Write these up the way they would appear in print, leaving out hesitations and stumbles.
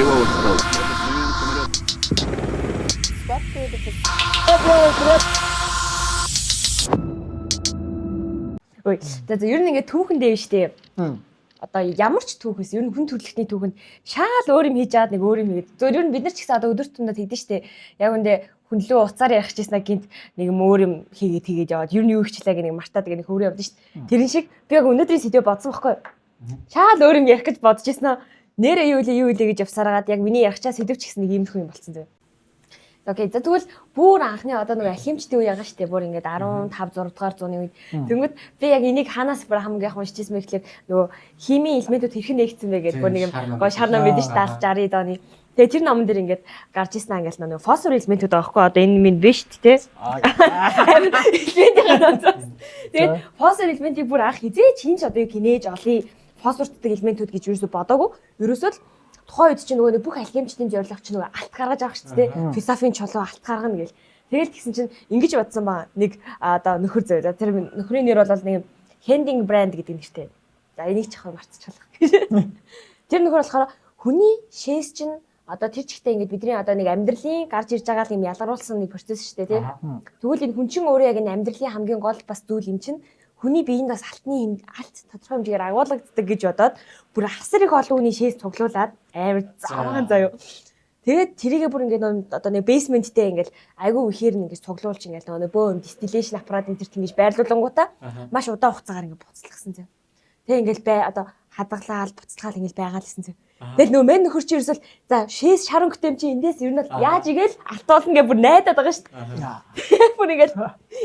Тревога стала. В этот момент самолет Ой, за за ер нь ингээд түүхэн дэв штэ. Одоо ямар ч түүхээс ер нь хүн төрөлхтний түүхэнд шаал өөр юм хийж аваад нэг өөр юм хийгээд. Зөв ер нь бид нар ч гэсэн одоо өдөр тутамдаа тэгдэж штэ. Яг үндэ хүнлөө уцаар ярих гэжсэн гинт нэг юм өөр юм хийгээд хийгээд яваад ер нь юу хийчлээ гэх нэг мартаад гэх нэг хөрөө явдсан штэ. Тэрэн шиг би яг өнөөдрийн сэдвээ бодсон байхгүй. Шаал өөр юм ярих гэж бодож ирсэн. Нэрээ юу илээ юу илээ гэж явсараад яг миний ярих чаа сэдв ч гэсэн нэг иймэрхүү юм болцсон зөө. Окей. За тэгвэл бүр анхны одоо нэг алхимчдын үе ягаа штэ. Бүр ингээд 15 6 дугаар зууны үед. Тэнгүүд би яг энийг хаанаас бүр хамгийн их уншиж ирсэн бэ гэхлээр нөгөө химийн элементүүд хэрхэн нэгдсэн бэ гэдэг бүр нэг юм гоо шар ном байдаг штэ 70 60 оны. Тэгээ тэр номон дээр ингээд гарч ирсэн ангил нөгөө фосфор элементүүд байгаа байхгүй одоо энэ минь биш шүү дээ. Элементийн ганц. Тэгээд фосфор элементийг бүр анх хизээ чинч одоо юу кинээж олъё фосфорцдаг элементүүд гэж юусоо бодоагүй. Ерөөсөө л тухайн үед чинь нөгөө нэг бүх алхимчдын зорилго чинь нөгөө алт гаргаж авах шүү дээ. Философийн чулуу алт гаргана гэл. Тэгэл тэгсэн чинь ингэж бодсон ба нэг одоо нөхөр зөө. За тэр нөхрийн нэр бол нэг Хендинг брэнд гэдэг нэртэй. За энийг ч яхаа марцчихлаа. Тэр нөхөр болохоор хүний шээс чинь одоо тэр чигтээ ингэж бидний одоо нэг амьдралын гарч ирж байгаа юм ялгаруулсан нэг процесс шүү дээ тий. Тэгвэл энэ хүн чинь өөрөө яг энэ амьдралын хамгийн гол бас зүйл юм чинь хүний биеинд бас алтны алт тодорхой хэмжээгээр агуулгаддаг гэж бодоод бүр асар их олон хүний шээс цуглуулад амар завхан заяо. Тэгээд тэрийгэ бүр ингээд нөө одоо нэг бейсменттэй ингээд айгүй ихээр нь ингээд цуглуулж ингээд нөгөө бөө дистиллейшн аппарат энэ төр тэгж байрлуулангуудаа маш удаан хугацаагаар ингээд буцалгасан заяо. Тэгээ ингээд бай одоо хадгалаад буцалгаал ингээд байгаа л гэсэн заяо. Тэгэл нөө мэн нөхөр чи ерөөсөл за шээс шар өнгөтэй юм чи эндээс ер нь бол яаж игээл алт болно гэж бүр найдаад байгаа шүү дээ. Бүр ингээд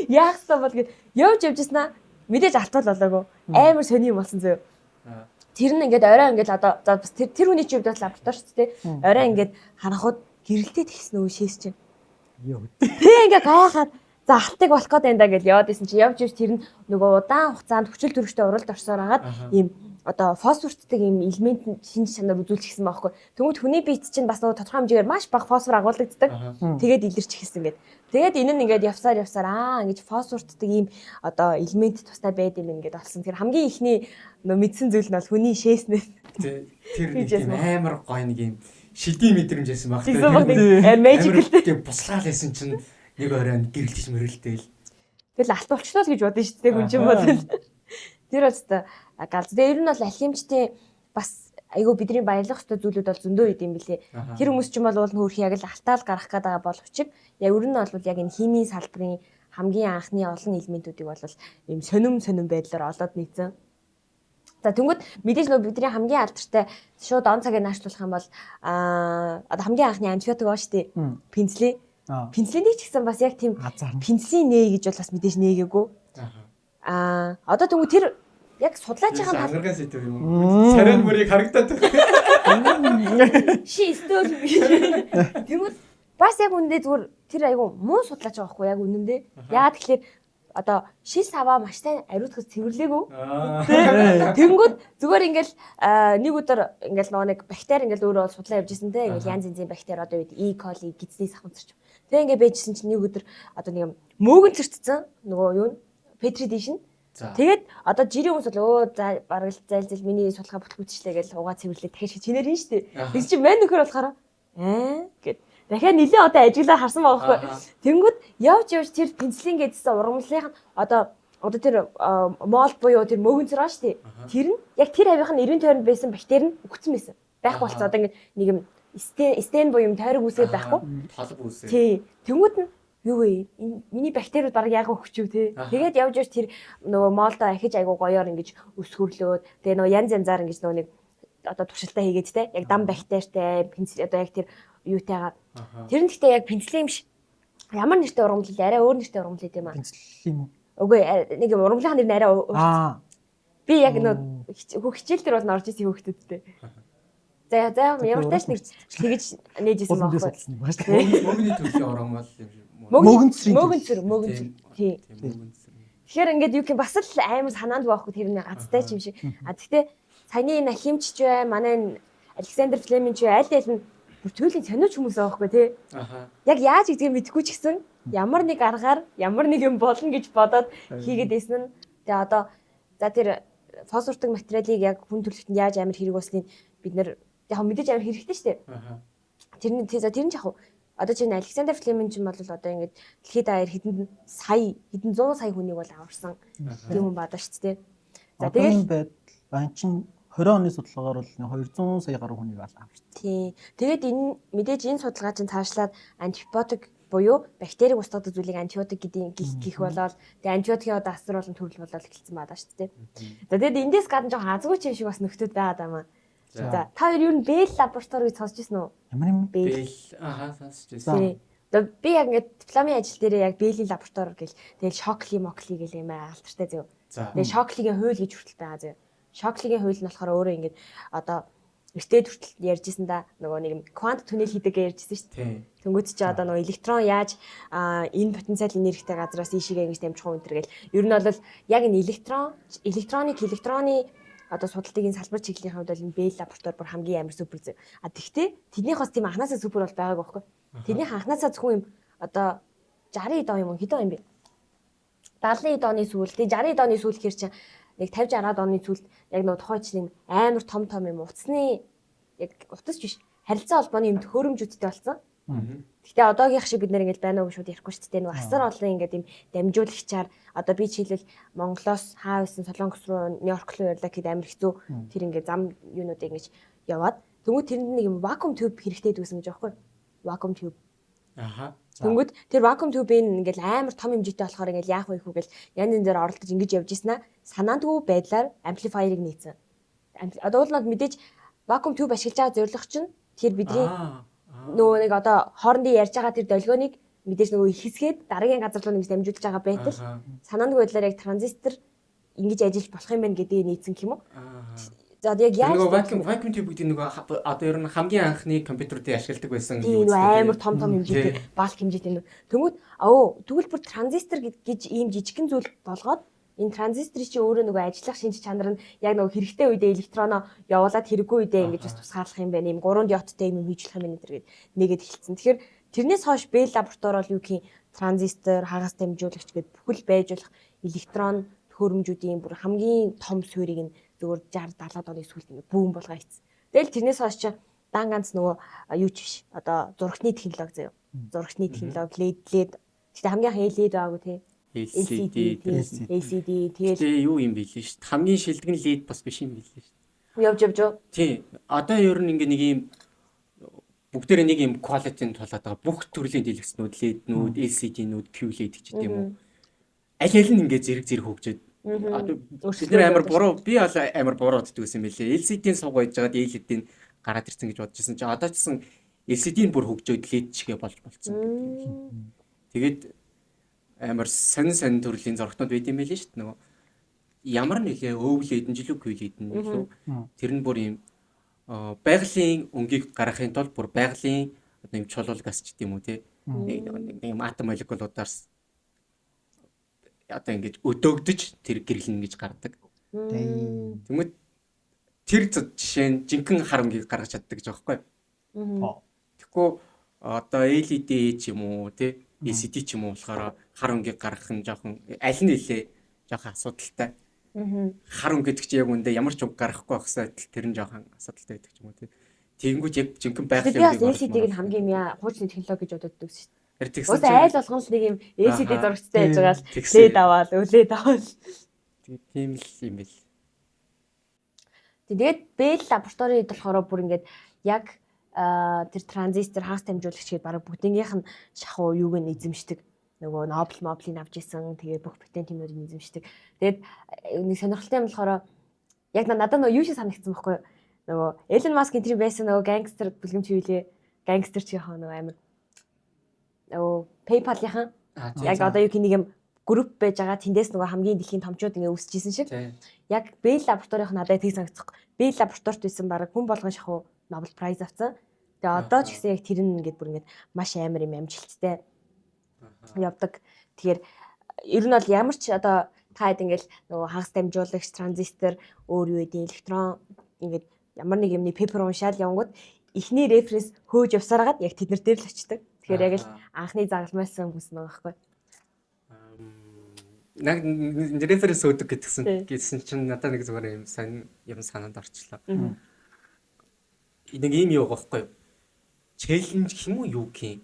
яах ёстой бол гэд явж явж ирсэн мэдээж алтуул болоогүй. Амар сони юм болсон зөө. Тэр нь ингээд орой ингээд одоо за бас тэр тэр хүний чинь хувьд бас лаборатори шүү дээ. Орой ингээд харахад гэрэлтэй тэгсэн үү шээс чинь. Юу. Тэг ингээд гайхаад за алтыг болох гээд байна да гэж яваад исэн чи явж явж тэр нь нөгөө удаан хугацаанд хүчил төрөгчтэй уралд орсоор хагаад ийм одоо фосфорцдаг ийм элемент нь шинж чанар үзүүлж гисэн байхгүй. Тэнгүүд хүний биет чинь бас нөгөө тодорхой хэмжээгээр маш бага фосфор агуулгаддаг. Тэгээд илэрч эхэлсэн гээд. Тэгээд энэ нь ингээд явсаар явсаар аа ингэж фосфорцдаг ийм одоо элемент тустай байд юм ингээд олсон. Тэр хамгийн ихний нөө мэдсэн зүйл нь бол хүний шээснээс Тэр нэг тийм амар гоё нэг юм шидийн мэдрэмж байсан баг. Тэгсэн баг нэг амар magical. Тийм буслаал байсан чинь нэг оройн гэрэлтэж мөрөлдөөл. Тэгэл алт болчлоо л гэж бодсон шүү дээ хүн чинь бол. Тэр бол өстой галз. Тэгээ ер нь бол алхимчдын бас айгүй бидний баярлах ёстой зүйлүүд бол зөндөө идэм билээ. Тэр хүмүүс чинь бол уул нь хөөрхи яг л алтаал гарах гээд байгаа боловч яг ер нь бол яг энэ химийн салбарын хамгийн анхны олон элементүүдийг бол ийм сонирм сонирм байдлаар олоод нийцсэн. За тэнгүүд мэдээж нөө бидний хамгийн алдартай шууд он цагийг наашлуулах юм бол аа одоо хамгийн анхны антибиотик байгаа шүү дээ. Пенцлин. Пенцлинийг ч гэсэн бас яг тийм пенцлин нээ гэж бол бас мэдээж нээгээгүй. Аа одоо тэнгүүд тэр яг судлаач байгаа Ангарган сэтэв юм уу? Царай мөрийг харагдаад байна. Ши стол. Тэнгүүд бас яг үнэндээ зүгээр тэр айгу муу судлаач байгаа байхгүй яг үнэндээ. Яагаад тэгэхээр одоо шил саваа маш сайн ариутгаж цэвэрлээгүй. Тэнгүүд зүгээр ингээл нэг өдөр ингээл нөгөө нэг бактери ингээл өөрөө бол судлаа явж исэн те ингээл янз янзын бактери одоо үед E. coli гидсний сахамцарч. Тэгээ ингээ байжсэн чинь нэг өдөр одоо нэг юм мөөгөн цэрцсэн нөгөө юу н петри диш нь. Тэгээд одоо жирийн хүмүүс бол өө за бараг л зайл зэл миний судалгаа бүтгүүтчлээ гэж угаа цэвэрлээ дахиж чинээр хийн штэ. Тэгс чи мань нөхөр болохоор аа гэд дахиад нилээ одоо ажиглаа харсан байгаа байхгүй. Тэнгүүд явж явж тэр пенцлин гэдсэн ургамлынх нь одоо одоо тэр мол буюу тэр мөөгөнцөр байгаа штэ. Тэр нь яг тэр хавийнх нь эрийн тойронд байсан бактери нь үхсэн байсан. Байхгүй болцсон. Одоо ингэ нэг юм стен буюу юм тойрог үүсгээд байхгүй. Талб үүсээ. Тий. Тэнгүүд нь юу вэ? Энэ миний бактериуд бараг яагаад өгчв те. Тэгээд явж явж тэр нөгөө молдо ахиж айгу гоёор ингэж өсгөрлөөд тэгээ нөгөө янз янзаар ингэж нөгөө нэг одоо туршилтаа хийгээд те. Яг дам бактеритай пенцил одоо яг тэр юутайгаа. Тэр нь гэхдээ яг пенцлин биш. Ямар нэртэй ургамал арай өөр нэртэй ургамал юм аа. Пенцлин юм уу? Үгүй нэг юм ургамлын нэр нь арай өөр. Би яг нөгөө хичээл дээр бол орж исэн хүүхдүүдтэй. За за ямар тааш нэг тэгэж нээж исэн байхгүй. Мөнгөний төрлийн ургамал юм шиг. Мөөгөнцрийн мөөгөнцөр мөөгөнцөр. Тий. Тэгэхээр ингээд юу гэх юм бас л амар санаанд байхгүй тэр нэг газтай ч юм шиг. А тэгтээ саяны энэ алхимч ч бай, манай энэ Александр Флеминг ч бай, аль аль нь бүр туйлын сониуч хүмүүс байгаа байхгүй тий. Яг яаж гэдгийг мэдэхгүй ч гэсэн ямар нэг аргаар ямар нэг юм болно гэж бодоод хийгээд байсан нь тэгээ одоо за тэр фосфортой материалыг яг хүн төрөлхтөнд яаж амар хэрэг болсныг бид нэр Яг мэдээж амар хэрэгтэй шүү дээ. Тэр нь за тэр нь яг одоо чинь Александр Флеминг чинь бол одоо ингээд дэлхийд даяар хэдэн сая, хэдэн зуун сая хүнийг бол аварсан тийм хүн баадаа шүү дээ. За тэгэл байдал ан чинь 20 оны судалгаагаар бол 200 сая гаруй хүнийг аварсан. Тийм. Тэгээд энэ мэдээж энэ судалгаа чинь цаашлаад антибиотик буюу бактерийг устгадаг зүйлийг антибиотик гэдэг гих болоод тэгээ антибиотикийн одоо асар болон төрөл болоод эхэлсэн байгаа шүү дээ. За тэгээд эндээс гадна жоохон азгүй юм шиг бас нөхдүүд байгаа даа маа. За та хоёр юу н Бэл лаборатори гэж сонсч ирсэн үү? Ямар юм? Бэл аха сонсч ирсэн. Одоо би яг ингээд дипломын ажил дээрээ яг Бэлийн лаборатори гэл тэгэл Шокли Мокли гэл юм аа алдартай зөв. Тэгээ Шоклигийн хууль гэж хүртэл байгаа зөв. Шоклигийн хууль нь болохоор өөрөө ингээд одоо эртээд хүртэл ярьжсэн да нөгөө нэг квант түнэл хийдэг гэж ярьжсэн шүү дээ. Тэнгүүд чи одоо нөгөө электрон яаж энэ потенциал энергитэй газраас ийшээгээ ингэж дамжих уу энэ төр гэл. Ер нь бол яг энэ электрон, электроник, электроны одоо судалдыг энэ салбар чиглэлийн хувьд бол энэ Бэл лаборатори бүр хамгийн амар супер зөв. А тэгтээ тэднийх бас тийм анханасаа супер бол байгаагүй байхгүй. Тэднийх анханасаа зөвхөн юм одоо 60 он юм уу хэдэн он юм бэ? 70 оны сүүл, тэг 60 оны сүүл гэхэр чинь нэг 50 60 оны сүүлд яг нөгөө тухайн чинь амар том том юм утасны яг утас биш харилцаа холбооны юм төхөөрөмжүүдтэй болсон. Гэхдээ одоогийнх шиг бид нэр ингэж байна уу гэж шууд ярихгүй шүү дээ. Нөгөө асар олон ингээд юм дамжуулагчаар одоо би жишээлбэл Монголоос хаа байсан Солонгос руу, Нью-Йорк руу ярьлаа гэхэд амар хэцүү тэр ингээд зам юунууд ингэж яваад тэнгууд тэрэнд нэг юм вакуум тюб хэрэгтэй дүүсэн гэж аахгүй. Вакуум тюб. Аха. Тэнгүүд тэр вакуум тюбийн ингээл амар том хэмжээтэй болохоор ингээл яах вэ хүү гэл янз янзаар оролдож ингэж явж ирсэн аа санаандгүй байдлаар амплифайерыг нээсэн. Одоо уул нь мэдээж вакуум тюб ашиглаж байгаа зорилго чинь тэр бидний нөгөө нэг одоо хоорондын ярьж байгаа тэр долгионыг мэдээж нөгөө ихэсгээд дараагийн газар руу нэгж дамжуулж байгаа байтал санаандгүй байдлаар яг транзистор ингэж ажиллаж болох юм байна гэдгийг нээсэн юм уу? За яг яаж нөгөө вакуум тюб гэдэг нөгөө одоо ер нь хамгийн анхны компьютеруудыг ашигладаг байсан юу гэдэг амар том том хэмжээтэй балк хэмжээтэй нөө. Тэнгүүд өө тэгвэл бүр транзистор гэж ийм жижигхэн зүйл болгоод энэ транзисторыг чи өөрөө нөгөө ажиллах шинж чанар нь яг нөгөө хэрэгтэй үедээ электроноо явуулаад хэрэггүй үедээ ингэж бас тусгаарлах юм байна. Ийм 3 диодтай юм хийж болох юм байна гэдэг нэгэд эхэлсэн. Тэгэхээр тэрнээс хойш Бэл лаборатори бол юу гэх юм транзистор, хагас дамжуулагч гэд бүхэл байж болох электрон төхөөрөмжүүдийн бүр хамгийн том суурийг нь зүгээр 60 70 оны сүүлд ингээ бүүн болгоо хийцэн. Тэгэл тэрнээс хойш чи дан ганц нөгөө юу ч биш. Одоо зурагтны технологи заяа. Зурагтны технологи, LED. Гэтэ хамгийн анх LED байгаагүй тий. LCD, LCD тэгэл Тэгээ юу юм бэлээ шүү дээ. Хамгийн шилдэг нь LED бас биш юм бэлээ шүү дээ. Явж явж юу? Тий. Одоо ер нь ингээ нэг юм бүгдээрээ нэг юм quality-нд тулаад байгаа. Бүх төрлийн дэлгэцнүүд, LED-нүүд, LCD-нүүд, QLED гэж юм уу. Аль аль нь ингээ зэрэг зэрэг хөгжөөд одоо бид нэр амар буруу би бол амар буруу боддог байсан мэлээ. LCD-ийн суг байж байгаад LED-ийн гараад ирсэн гэж бодож ирсэн чи одоо ч гэсэн LCD-ийн бүр хөгжөөд LED чигээ болж болцсон гэдэг юм. Тэгээд амар сонин сонин төрлийн зургтнууд байд юм байлээ шүү дээ. Нөгөө ямар нэлээ OLED нь жилүү QLED нь илүү тэр нь бүр юм байгалийн өнгийг гаргахын тулд бүр байгалийн одоо юм чулуул газ ч гэдэм үү те нэг юм атом молекулуудаар одоо ингэж өдөөгдөж тэр гэрэл нь ингэж гардаг. Тэгмэд тэр жишээ нь жинхэнэ хар өнгийг гаргаж чаддаг гэж байгаа байхгүй юу? Тэгэхгүй одоо LED ч юм уу те LCD ч юм уу болохоор хар өнгийг гаргах нь жоохон аль нь нэлээ жоохон асуудалтай. Хар өнгө гэдэг чинь яг үндэ ямар ч үг гаргахгүй байхсаа адил тэр нь жоохон асуудалтай байдаг ч юм уу те. Тэгэнгүүт яг жинхэнэ байгалийн өнгийг LCD-г нь хамгийн хуучны технологи гэж боддог шүү дээ. Уус айл болгон л нэг юм LCD зурагчтай байж байгаа л LED аваал, өлээд аваал. Тийм л юм бэл. Тэгээд Bell лабораторид болохоор бүр ингээд яг тэр транзистор хагас дамжуулагч гээд бараг бүгднгийнх нь шахуу юуг нь эзэмшдэг. Нөгөө Нобел Моблийг авч исэн. Тэгээд бүх патент юмнуудыг эзэмшдэг. Тэгээд нэг сонирхолтой юм болохоор яг надад нөгөө юу шиг санагдсан байхгүй юу? Нөгөө Elon Musk-ийн тэр байсан нөгөө гангстер бүлгэмч юу лээ? Гангстер чи яхаа нөгөө амар нөгөө PayPal-ийнхан яг одоо юу гэх нэг юм групп байж байгаа. Тэндээс нөгөө хамгийн дэлхийн томчууд ингээ үүсчихсэн шиг. Яг Bell лабораторийнх надад тийг санагдчих. Bell лабораторид байсан бараг хүн болгон шахуу Нобел прайз авсан. Тэгээ одоо ч гэсэн яг тэр нь ингээд бүр ингээд маш амар юм амжилттай явдаг. Тэгэхээр ер нь бол ямар ч одоо та хэд ингээл нөгөө хагас дамжуулагч, транзистор, өөр юу гэдэг электрон ингээд ямар нэг юмны пепер уншаал явангууд эхний референс хөөж явсараад яг тэд нар дээр л очдог. Тэгэхээр яг л анхны загалмайлсан хүмүүс нэг байхгүй. Нэг референс өгдөг гэдгсэн гэсэн чинь надад нэг зүгээр юм сайн юм санаанд орчлоо. Нэг ийм юу байгаа байхгүй юу? Challenge гэх юм уу юу гэх юм?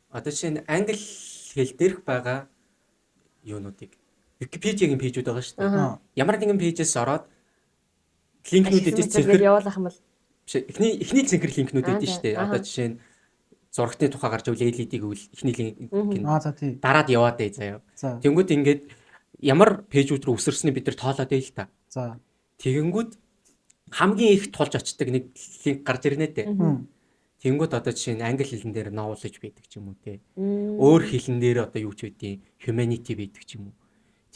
Одоо жишээ нь англи хэл дээрх байгаа юунуудыг Википедиагийн page үүд байгаа шүү дээ. Ямар нэгэн page ээс ороод link нүүд эдэж цэнхэр явуулах юм бол биш эхний цэнхэр link нүүд эдэн шүү дээ. Одоо жишээ нь зурагтны тухай гарч ивэл LED гэвэл эхний link нь дараад яваад бай заяа. Тэнгүүд ингээд ямар page үүд рүү өсөрснийг бид нар тоолоод байл та. За. Тэгэнгүүт хамгийн их тулж очдог нэг link гарч ирнэ дээ. Тэнгүүд одоо жишээ нь англи хэлэн дээр knowledge байдаг ч юм уу те. Өөр хэлэн дээр одоо юу ч байдیں۔ Humanity байдаг ч юм уу.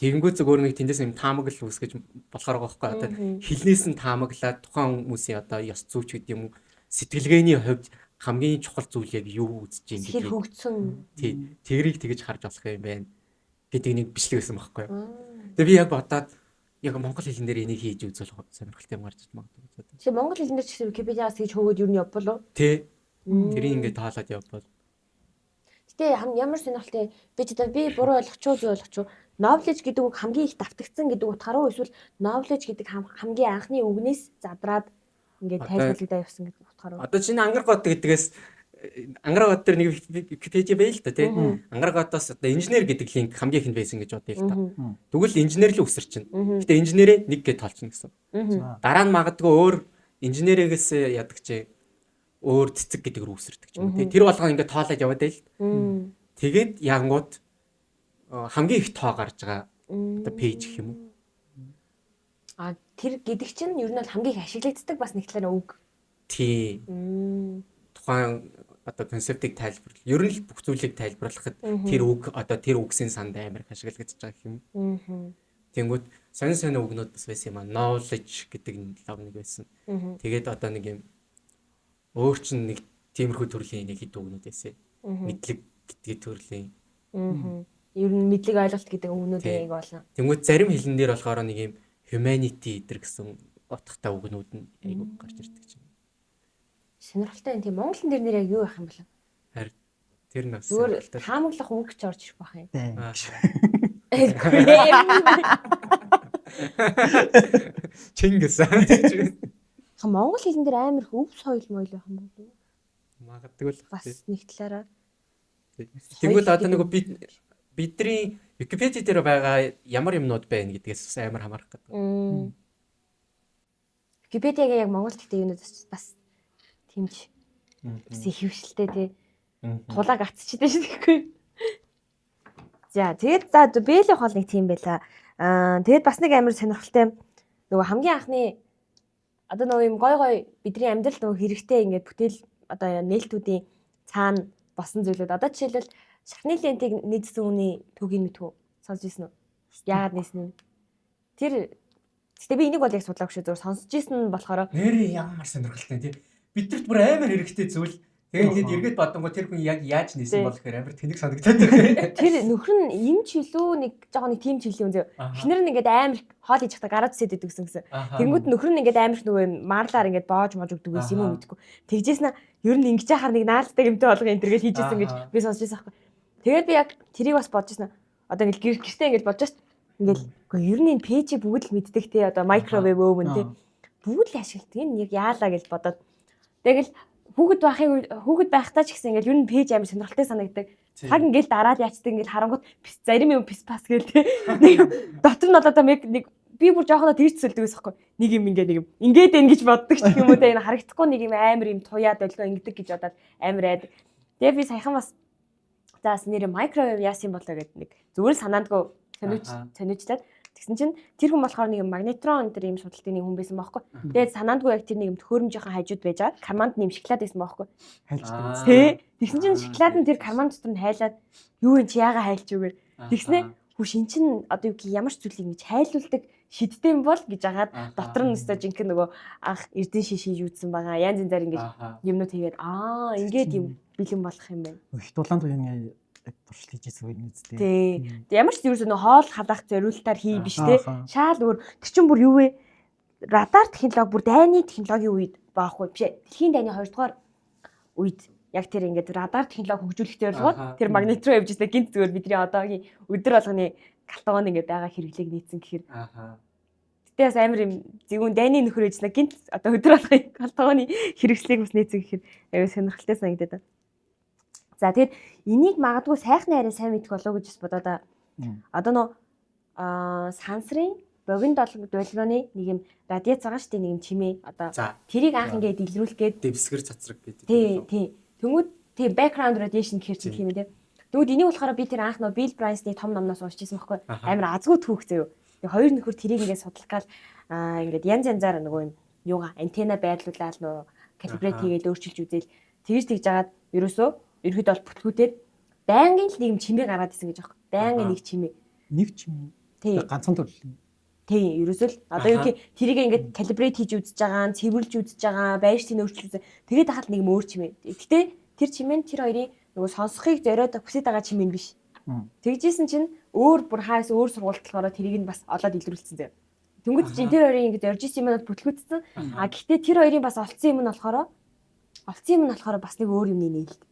Тэгэнгүүт зөвхөн нэг тэндээс юм таамаглал үүсгэж болохоор байгаа байхгүй. Одоо хэлнээс нь таамаглаад тухайн хүмүүсийн одоо ёс зүйч гэдэг юм уу сэтгэлгээний хувьд хамгийн чухал зүйл яг юу үзэж юм гэдгийг хөгжсөн. Тий. Тэрийг тэгэж харж болох юм байна гэдэг нэг бичлэг байсан байхгүй. Тэгээ би яг бодоод яг монгол хэлэн дээр энийг хийж үзвэл сонирхолтой юм гарч иж магадгүй. Тэгэхээр монгол хэлэн дээр ч гэсэн Википедиас хийж хөөгөөд юу нь явбал уу? Тий. Тэрийг ингээд тоолоод явбал. Гэтэ ямар сонирхолтой би ч одоо би буруу ойлгочихоо зү ойлгочихоо knowledge гэдэг үг хамгийн их давтагдсан гэдэг утгаар уу эсвэл knowledge гэдэг хамгийн анхны үгнээс задраад ингээд тайлбарлагдаа явсан гэдэг утгаар уу? Одоо чинь ангар гот гэдгээс ангараг гот дээр нэг Википедиа байл л да тий. Ангараг готоос одоо инженер гэдэг link хамгийн ихэнд байсан гэж бодъё л та. Тэгвэл инженер л үсэр чинь. Гэтэ инженерээ нэг гэж тоолчихно гэсэн. Дараа нь магадгүй өөр инженерээс ядаг чи өөр цэцэг гэдэг рүү үсэрдэг ч юм уу тий. Тэр болгоно ингээд тоолоод яваад байл. Тэгээд янгууд хамгийн их тоо гарч байгаа одоо page гэх юм уу? А тэр гэдэг чинь ер нь бол хамгийн их ашиглагддаг бас нэг талаараа үг. Тий. Тухайн одоо концептыг тайлбарлах, ер нь л бүх зүйлийг тайлбарлахад тэр үг одоо тэр үгсийн санд амар их ашиглагдаж байгаа юм. Тэнгүүд сонин сонин үгнүүд бас байсан юм а. Knowledge гэдэг лав нэг байсан. Тэгээд одоо нэг юм өөр чинь нэг тиймэрхүү төрлийн нэг хэд үгнүүд байсан. Мэдлэг гэдэг төрлийн. Ер нь мэдлэг ойлголт гэдэг үгнүүд яг болно. Тэнгүүд зарим хэлэн дээр болохоор нэг юм humanity эдэр гэсэн утгатай үгнүүд нь айгу гарч ирдэг чинь. Сонирхолтой юм тийм Монголын дээр нэр яг юу байх юм бэ? Харин тэр нь бас зүгээр таамаглах үг ч орж ирэх байх юм. Чингис. Монгол хэлэн дээр амар их өв соёл моёл байх юм болов уу? Магадгүй л бас нэг талаараа. Тэгвэл одоо нөгөө бидний Википеди дээр байгаа ямар юмнууд байна гэдгээс бас амар хамаарах гэдэг. Википедиагийн яг Монгол гэхдээ юунууд бас тэмч бас их хөвшөлтэй тий. Тулааг атчихдээ шүү дээ. За тэгээд за бэлэх хоол нэг тийм байла. Аа тэгээд бас нэг амар сонирхолтой нөгөө хамгийн анхны одоо нөгөө юм гой гой бидний амьдрал нөгөө хэрэгтэй ингээд бүтээл одоо нээлтүүдийн цаана босон зүйлүүд одоо жишээлбэл шахны лентийг нийцсэн үний түүхийг мэдхүү сонсч ирсэн үү? Яагаад нээсэн юм? Тэр гэтээ би энийг бол яг судлаагүй шүү. Зөвхөн сонсч ирсэн нь болохоор нэрээ ямар сонирхолтой тий. Бидэрт бүр амар хэрэгтэй зүйл. Тэгээд ингээд эргээд бодонгоо тэр хүн яг яаж нээсэн бол гэхээр амар тэнэг санагдаад байна. Тэр нөхөр нь юм ч илүү нэг жоохон нэг тим чиглэлийн юм зөө. Эхнэр нь ингээд амар хоол хийж байхдаа гараад сэт идэг гэсэн. Тэнгүүд нөхөр нь ингээд амар нөгөө марлаар ингээд боож мож өгдөг байсан юм уу мэдэхгүй. Тэгжээс нь ер нь ингэж яхаар нэг наалддаг юмтай болгон энэ төргээл хийжсэн гэж би сонсч байсан байхгүй. Тэгээд би яг тэрийг бас бодож ирсэн. Одоо ингээд гэртээ ингээд бодож шít. Ингээд үгүй ер нь энэ пэйжийг бүгд л мэддэг те одоо microwave oven те бүгд л ашигладаг. Энэ яг яалаа гэж бодоод тэгэл хүүхэд байхыг хүүхэд байхдаа ч гэсэн ингээл ер нь пэйж амар сонирхолтой санагддаг. Цаг ингээл дараад яачдаг ингээл харангуут зарим юм пис пас гээл те. Нэг дотор нь одоо нэг би бүр жоохоноо тэр цэлдэг байсан хгүй. Нэг юм ингээ нэг юм ингээд энэ гэж боддог ч юм уу те энэ харагдахгүй нэг юм амар юм туяа долгио ингэдэг гэж бодоод амар айдаг. Тэгээ би саяхан бас заас нэр microwave яасан болоо гэд нэг зүгээр санаандгүй сониучлаад тэгсэн чинь тэр хүн болохоор нэг магнетрон энэ төр юм судалдаг нэг хүн байсан баахгүй. Тэгээд санаандгүй яг тэр нэг юм төхөөрөмжийн хажууд байж байгаа. Карманд нэм шоколад байсан баахгүй. Хайлж Тэ. Тэгсэн чинь шоколад нь тэр карман дотор нь хайлаад юу юм чи яага хайлч үгээр. Тэгснэ хүүш эн чин одоо юу гэх ямар ч зүйлийг ингэж хайлуулдаг шидтэй юм бол гэж агаад дотор нь өстой жинхэнэ нөгөө анх эрдэн шиш хийж үзсэн байгаа. Янз янзаар ингэж юмнууд хийгээд аа ингээд юм бэлэн болох юм байна. Их дулаан туяаны туршилт хийж ирсэн юм үстэй. Тий. Ямар ч ерөөсөө нөө хоол халаах зориултаар хий биш те. Шаал өөр тэр чин бүр юу вэ? Радар технологи бүр дайны технологийн үед баахгүй биш ээ. Дэлхийн дайны 2 дугаар үед яг тэр ингээд радар технологи хөгжүүлэх зорилгоор тэр магнит руу явж ирсэн гинт зүгээр бидний одоогийн өдөр болгоны галтгоонд ингээд байгаа хэрэглээг нийцсэн гэхээр. Гэтэ бас амар юм зэвүүн дайны нөхөр ээжнэ гинт одоо өдөр болгон галтгооны хэрэгслийг бас нээцэн гэхээр аюу сонирхолтой санагдаад байна. За, тэгэхээр энийг магадгүй сайхны арай сайн мэдэх болов гэж бас бодоод байгаа. Одоо нөө сансрын богино долгионы нэг юм радиац байгаа шүү дээ, нэг юм чимээ. Одоо тэрийг анх ингээд илрүүлэх гээд дэвсгэр цацраг гэдэг. Тий. Тэнгүүд тий background radiation гэхэр чинь тийм ээ. Тэгвэл энийг болохоор би тэр анх нөө Bill Bryson-ы том номноос уншиж ирсэн байхгүй. Амар азгүй түүх заяо. Тэг хоёр нөхөр тэрийг ингээд судлах гал ингээд янз янзаар нөгөө юм юугаа антенна байрлуулаад нөгөө calibrate хийгээл өөрчилж үзээл тэгж тэгж жагаад ерөөсөө ерөөдөө бол бүтлгүүтээр байнгын л нэг юм чимээ гаргаад исэн гэж аахгүй. Байнгын нэг чимээ. Нэг чимээ. Тий. Ганцхан төрлийн. Тий, ерөөсөө л одоо юу гэх тэрийг ингээд calibrate хийж үзэж байгаа, цэвэрлж үзэж байгаа, байрш тийм өөрчилж үзээ. Тэгээд ахал нэг юм өөр чимээ. Гэтэ тэр чимээ нь тэр хоёрын нөгөө сонсохыг зориод хүсэж байгаа чимээ нь биш. Тэгжсэн чинь өөр бүр хаас өөр сургуульд болохоор тэрийг нь бас олоод илрүүлсэн заяа. Тэнгүүд чинь тэр хоёрын ингэж орж исэн юмнууд бүтлгүтсэн. А гэхдээ тэр хоёрын бас олцсон юм нь болохоор бас нэг өөр юмны нээлт.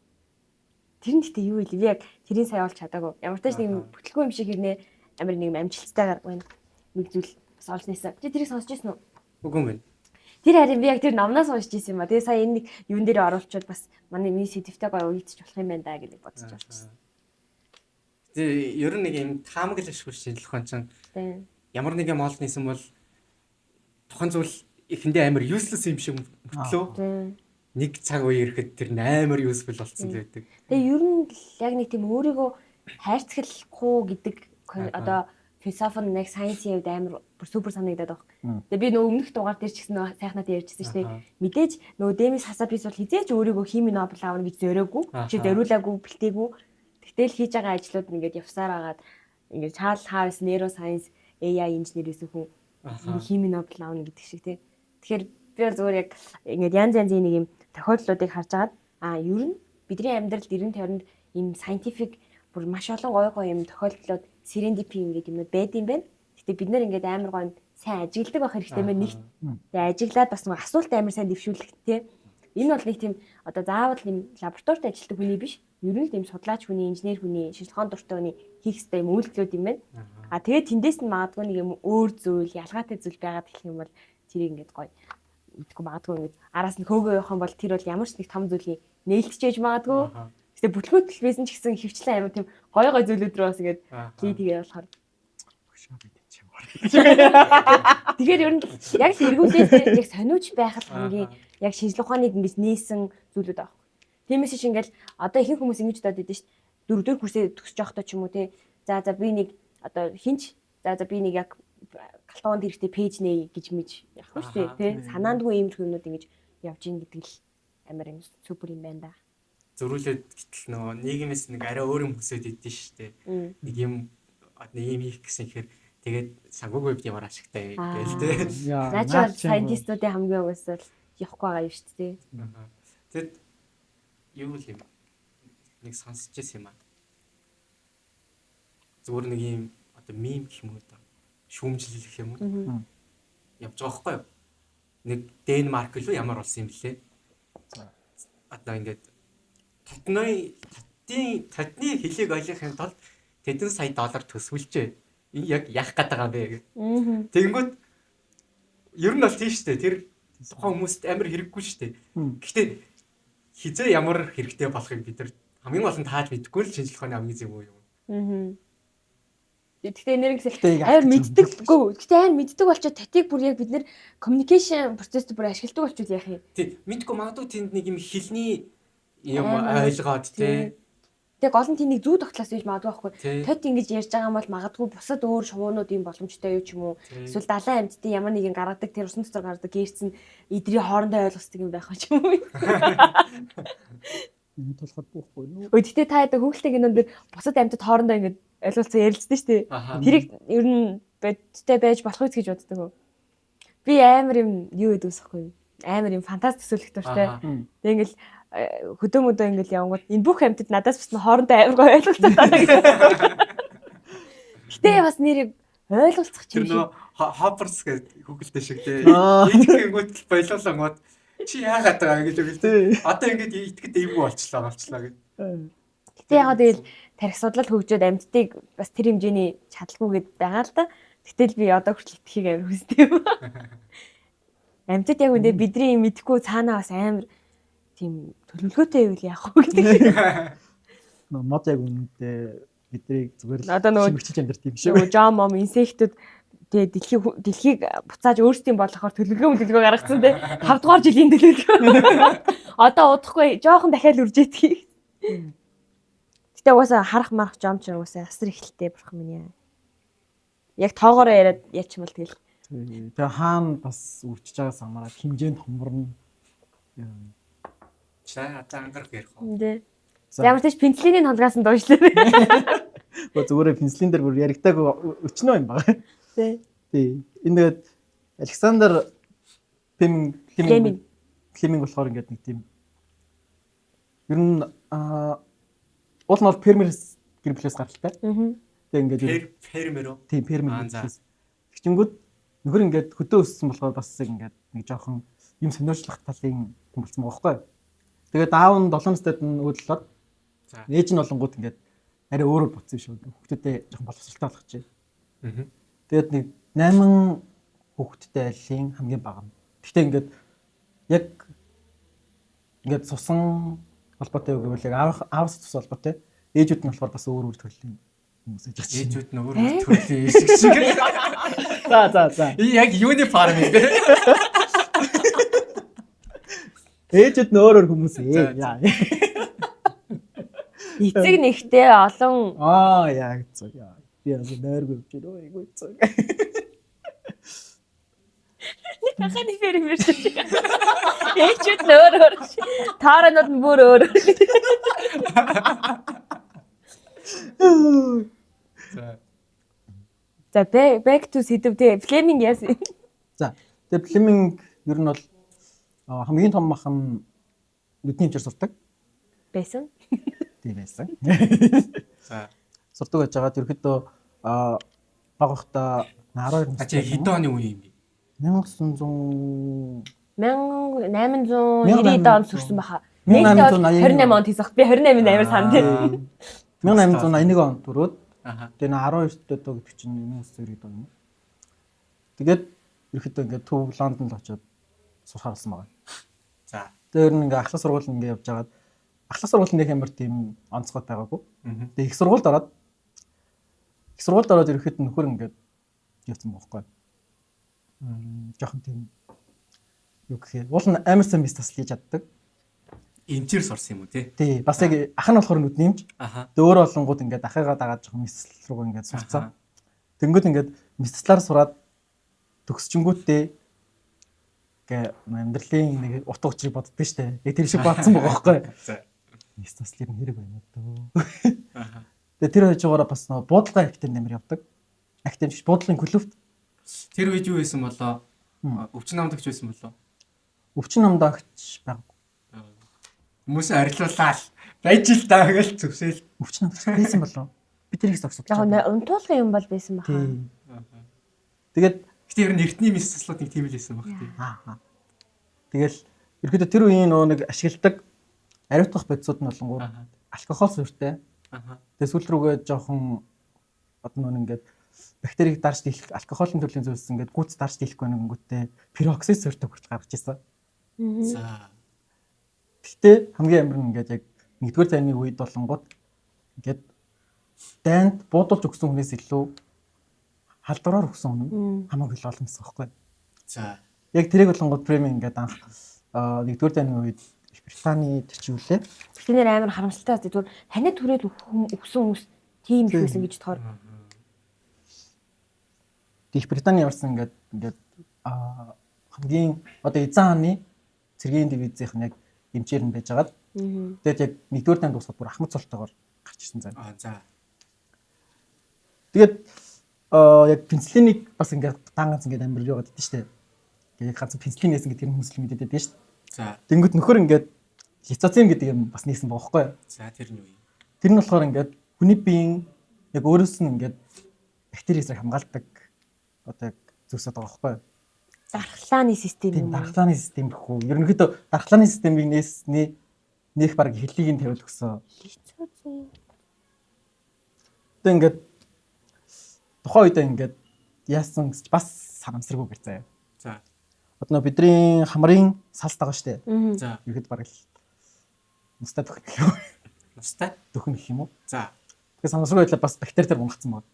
Тэр нь гэтээ юу вэ? Би яг тэрийг сайн олж чадаагүй. Ямар ч тач нэг бүтлгүй юм шиг хэрнээ амар нэг юм амжилттайгаар байна. Нэг зүйл бас олж нээсэн. Чи тэрийг сонсч ирсэн үү? Үгүй юм байна. Тэр харин би яг тэр номноос уншиж ирсэн юм а. Тэгээ сая энэ нэг юун дээр оруулчвал бас манай миний сэдвтэй гоё уйдчих болох юм байна да гэж бодож болчихсон. Тэгээ ер нь нэг юм таамаглашгүй шинжлэх ухаан чинь ямар нэг юм олж нээсэн бол тухайн зүйл эхэндээ амар useless юм шиг мөртлөө нэг цаг үе ирэхэд тэр амар useful болсон л байдаг. Тэгээ ер нь яг нэг тийм өөрийгөө хайрцаглахгүй гэдэг одоо философи нь яг science-ийн хувьд амар бүр супер санагдаад байна. Тэгээ би нөгөө өмнөх дугаар дээр ч гэсэн нөгөө сайхнаад ярьжсэн шүү дээ. Мэдээж нөгөө Демис Хасабис бол хизээч өөрийгөө химийн Нобель авна гэж зориогүй. Чи зориулаагүй, бэлтээгүй. Тэгтэл хийж байгаа ажлууд нь ингээд явсаар агаад ингээд Charles Harris neuroscience AI инженер гэсэн хүн химийн Нобель авна гэдэг шиг тий. Тэгэхээр би бол зүгээр яг ингээд янз янзын нэг юм тохиолдлуудыг харж агаад ер нь бидний амьдралд 90 50-нд ийм scientific бүр маш олон гоё гоё юм тохиолдлууд serendipity ингээд юмнууд байд юм байна. Гэтэ бид нэр ингээд амар гоё сайн ажигладаг байх хэрэгтэй мэн нэгт. Тэгээ ажиглаад бас нэг асуулт амар сайн дэвшүүлэх те. Энэ бол нэг тийм одоо заавал юм лабораторид ажилладаг хүний биш. Ер нь л тийм судлаач хүний, инженер хүний, шинжлэх ухааны дуртай хүний хийх ёстой юм үйлдэлүүд юм байна. А тэгээд тэндээс нь магадгүй нэг юм өөр зүйл, ялгаатай зүйл байгаад эхлэх юм бол тэрийг ингээд гоё мэдгүй магадгүй ингээд араас нь хөөгөө явах юм бол тэр бол ямар ч нэг том зүйлийн нээлтчээж магадгүй. Гэтэ бүтлгүүтэл байсан ч гэсэн хөвчлэн амар тийм гоё гоё зүйлүүд рүү бас ингээд лид хийгээ болохоор Тэгэхээр ер нь яг л эргүүлээд яг сониуч байх л хамгийн яг шинжлэх ухааныг ингэж нээсэн зүйлүүд аах. Тиймээс чи ингээл одоо ихэнх хүмүүс ингэж бодоод идэв шүү дээ. Дөрөвдүгээр курсээ төгсөж явахдаа ч юм уу те. За би нэг одоо хинч за би нэг яг галтгоонд хэрэгтэй пэйж нээ гэж мэж явахгүй шүү дээ те. Санаандгүй иймэрхүү юмнууд ингэж явж ийн гэдэг л амар юм супер юм байна да. Зөрүүлээд гэтэл нөгөө нийгмээс нэг арай өөр юм хүсээд идэв шүү дээ. Нэг юм одоо ийм хийх гэсэн ихээр тэгээд санхүүгийн хувьд ямар ашигтай гээл те. Наа чи бол scientist-уудын хамгийн угсаал явахгүй байгаа юм шүү дээ. Тэгэд юу л юм нэг сонсч ирсэн юм аа. Зүгээр нэг юм одоо мим гэх юм уу да. Шүүмжлэл гэх юм уу. Явж байгаа байхгүй юу? Нэг Денмарк лөө ямар болсон юм блэ? Одоо ингээд татны хэлийг ойлгохын тулд тэдэн сая доллар төсвөлжээ. Энэ яг яах гээд байгаа юм бэ гэх. Тэгэнгүүт ер нь бол тийм шүү дээ. Тэр тухайн хүмүүст амар хэрэггүй шүү дээ. Гэхдээ хизээ ямар хэрэгтэй болохыг бид нар хамгийн гол нь тааж мэдэхгүй л шинжлэх ухааны хамгийн зөв юм. Гэхдээ нэрнгэс амар мэддэг. Гэхдээ амар мэддэг болчоод татыг бүр яг бид нэр communication процесс бүр ашигладаг болчихвол яах юм? Тий, мэдгүй магадгүй тэнд нэг юм хэлний юм ойлгоод тий. Тэгээ гол нь тэнийг зүү тогтлоос байж магадгүй байхгүй. Тот ингэж ярьж байгаа юм бол магадгүй бусад өөр шувуунууд юм боломжтой юу ч юм уу. Эсвэл далайн амьтдын ямар нэгэн гаргадаг тэр усан дотор гаргадаг гэрц нь эдрийн хоорондоо ойлгосдог юм байх ч юм уу. Энэ тулахад буухгүй нүү. Өө гэтээ та яадаг хүүхэлтэй кинон дэр бусад амьтад хоорондоо ингэж ойлголцоо ярилцдаг шүү дээ. Тэрийг ер нь бодтой байж болох үс гэж боддог уу? Би амар юм юу гэдэг үсэхгүй юм. Амар юм фантаст төсөөлөх дуртай. Тэгээ ингээл хөдөө мөдөө ингээл явангууд энэ бүх амьтад надаас бус нь хоорондоо амар гоё ойлголцоод байгаа гэж. Гэтэ бас нэрийг ойлголцох юм шиг. Тэр нөө Хопперс гэдэг хүүхэлтэй шиг тий. Итгэнгүүт болиулангууд чи яагаад байгаа гэж үгэл тий. Одоо ингээд итгэд эвгүй болчлоо гэж. Гэтэ яг тэгэл тарих судлал хөгжөөд амьтдыг бас тэр хэмжээний чадалгүй гэд байгаа л да. Гэтэл би одоо хүртэл итгэхийг амар хүсдэг юм. Амьтад яг үндэ бидний мэдэхгүй цаанаа бас амар тийм төлөвлөгөөтэй байвал яах вэ гэдэг шиг. Мод яг үнэндээ биднийг зүгээр л Одоо нөгөө шимэгчилж амьдарт юм шиг. нөгөө жом мом инсектүүд тэгээ дэлхийг буцааж өөрсдийн болгохоор төлөвлөгөө гаргацсан те 5 дугаар жилийн төлөвлөгөө. Одоо удахгүй жоохон дахиад үржээдгийг. Гэтэ угаасаа харах марах жом ч угаасаа асар ихэлтэй бурхан минь яа. Яг тоогоороо яриад ячмал тэгэл. Тэгээ хаана бас үржиж байгаа самараа хэмжээнд хоморно. За одоо ангарах ярих уу? Тэ. За. Ямар ч пенцлиний толгоос нь дуушлаа. Гөө зүгээр пенслийн дээр бүр яригтаагүй өчнөө юм байна. Тэ. Тий. Энэ тэгээд Александр Флеминг Флеминг. Флеминг болохоор ингээд нэг тийм ер нь уул нь бол фермер гэр бүлээс гаралтай. Аа. Тэгээ ингээд Фермер үү? тийм фермер Аа, гэр за. бүлээс. Тэгчингүүд нөхөр ингээд хөдөө өссөн болохоор бас ингээд нэг жоохон юм сониорчлох талын хүн болсон байгаа байхгүй. Тэгээд аав нь 7 настайд нь өөдлөөд За. ээж нь болонгууд ингээд арай өөрөөр бодсон юм шиг. Хүүхдүүдээ жоохон боловсралтай болгочих. Аа. Тэгээд нэг 8 хүүхэдтэй айлын хамгийн бага нь. Гэхдээ ингээд яг ингээд цусан холбоотой юу гэвэл яг аавс цус холбоотой. Ээжүүд нь болохоор бас өөр өөр төрлийн хүмүүс ээж байгаа. Ээжүүд нь өөр өөр төрлийн шиг шиг. За за за. Яг юуны фарм юм бэ? Ээжүүд нь өөр өөр хүмүүс За, ээ. Яа. Эцэг нэгтэй олон Аа яг зөв. Яа. Би бас нойргүй явж байна. Өө айгүй зөв. хаханы фермер шиг. Ээжүүд нь өөр өөр. Тааранууд нь бүр өөр өөр. За. За back to сэдв тий. Флеминг яасан? За. Тэгээ Флеминг ер нь бол хамгийн том ах нь нүдний эмчээр сурдаг. Байсан. Тийм байсан. За. Сурдаг байж байгаад ерөөхдөө баг байхдаа 12 А чи хэдэн оны үе юм бэ? 1900 1890 онд төрсэн баха. Нийтдээ бол 28 онд хийсэх. Би 28-нд амар санд тий. 1881 онд төрөөд Аха. тэгээ 12 дэх дөө гэдэг чинь 1990 он юм. Тэгээд ерөөхдөө ингээд төв Лондонд очиод сурахаар болсон байгаа. За. Тэгээ ер нь ингээд ахлах сургууль ингээд явж байгаад ахлах сургууль нэг амар тийм онцгой байгаагүй. Тэгээ их сургуульд ороод ерөөхдөө нөхөр ингээд явсан бохоггүй. Жохон тийм юу гэх юм. Уул нь амар сайн бис тасал хийж чаддаг. Эмчээр сурсан юм уу те? Тий, бас яг ах нь болохоор нүдний эмч. Аха. Тэгээ өөр олонгууд ингээд ахыгаа дагаад жоохон мис тасал руугаа ингээд сурцсан. Тэнгүүд ингээд мис таслаар сураад төгсчөнгүүтээ гэ амьдралын нэг утга учирыг боддоо штэ. Яг тэр шиг бодсон байгаа байхгүй. За. Мис таслыг нь хэрэг байна дөө. Аха. Тэгээ тэр хажуугаараа бас нөгөө буудлын академид амар явдаг. Академич буудлын клубт Тэр үед юу байсан болоо? Өвчин намдагч байсан болоо? өвчин намдагч байгаагүй. Хүмүүс арилуулаад байж л даа гэж зүсээл. Өвчин намдагч байсан болов. Би тэрийг зогсож Яг нэ унтуулгын юм бол байсан баха. Тий. Тэгээд Гэтэ ер нь эртний мис таслууд нэг тийм л байсан баг тий. аа. Тэгэл ерөөдөө тэр үеийн нөгөө нэг ашигладаг ариутгах бодисууд нь болонгууд Аха. алкогол суурьтай. Аха. Тэгээ сүүл рүүгээ жоохон одоо нөгөө ингээд бактерийг дарж дийлэх алкоголын төрлийн зүйлс ингээд гүц дарж дийлэхгүй нэгнгүүтээ пероксид суурьтай хүртэл гарч ирсэн. За. Гэхдээ хамгийн амар нь ингээд яг нэгдүгээр зайны үед болонгууд ингээд дайнд буудулж өгсөн хүнээс илүү халдвараар өгсөн хүн хамаагүй л олон гэсэн байхгүй. За. Яг тэрийг болонгууд премийн ингээд анх нэгдүгээр зайны үед Их Британий тэр чинь юу лээ? Тэр нэр амар харамсалтай бас зүгээр танид түрээд өгсөн хүмүүс тийм их байсан гэж бодохоор Их Британи явсан ингээд ингээд хамгийн одоо эзэн хааны цэргийн дивизийнх нь яг эмчээр нь байж байгаад тэгээд яг нэгдүгээр дайнд дуусахад бүр ахмад цолтойгоор гарч ирсэн заа. Аа за. Тэгээд яг пенсилинийг бас ингээд дан ганц ингээд амир яваад идэв штэ. Тэгээд яг ганц пенсилин нээсэн гэдэг тэр хүмүүс л мэдээд байдаг штэ. За. Тэнгүүд нөхөр ингээд лизоцим гэдэг юм бас нээсэн байгаа байхгүй юу? За тэр нь юу юм? Тэр нь болохоор ингээд хүний биеийн яг өөрөөс нь ингээд бактери эсрэг хамгаалдаг одоо яг зүйлс байгаа байхгүй юу? Дархлааны систем Тийм юм уу? дархлааны систем гэх үү. Ерөнхийдөө дархлааны системийг нээсний нэх баг хэллийг нь тавиул өгсөн. Лизоцим. Тэгээд ингээд тухайн үедээ ингээд яасан гэж бас санамсаргүй гэр заяа. За. Одоо нөө бидний хамрын салс байгаа шүү дээ. За. Ерхэд бараг л нустай дөхөн гэх юм. Нустай. Дөхөн гэх юм уу? За. Тэгэхээр санамсаргүй байдлаар бас бактери дээр унгачихсан байна.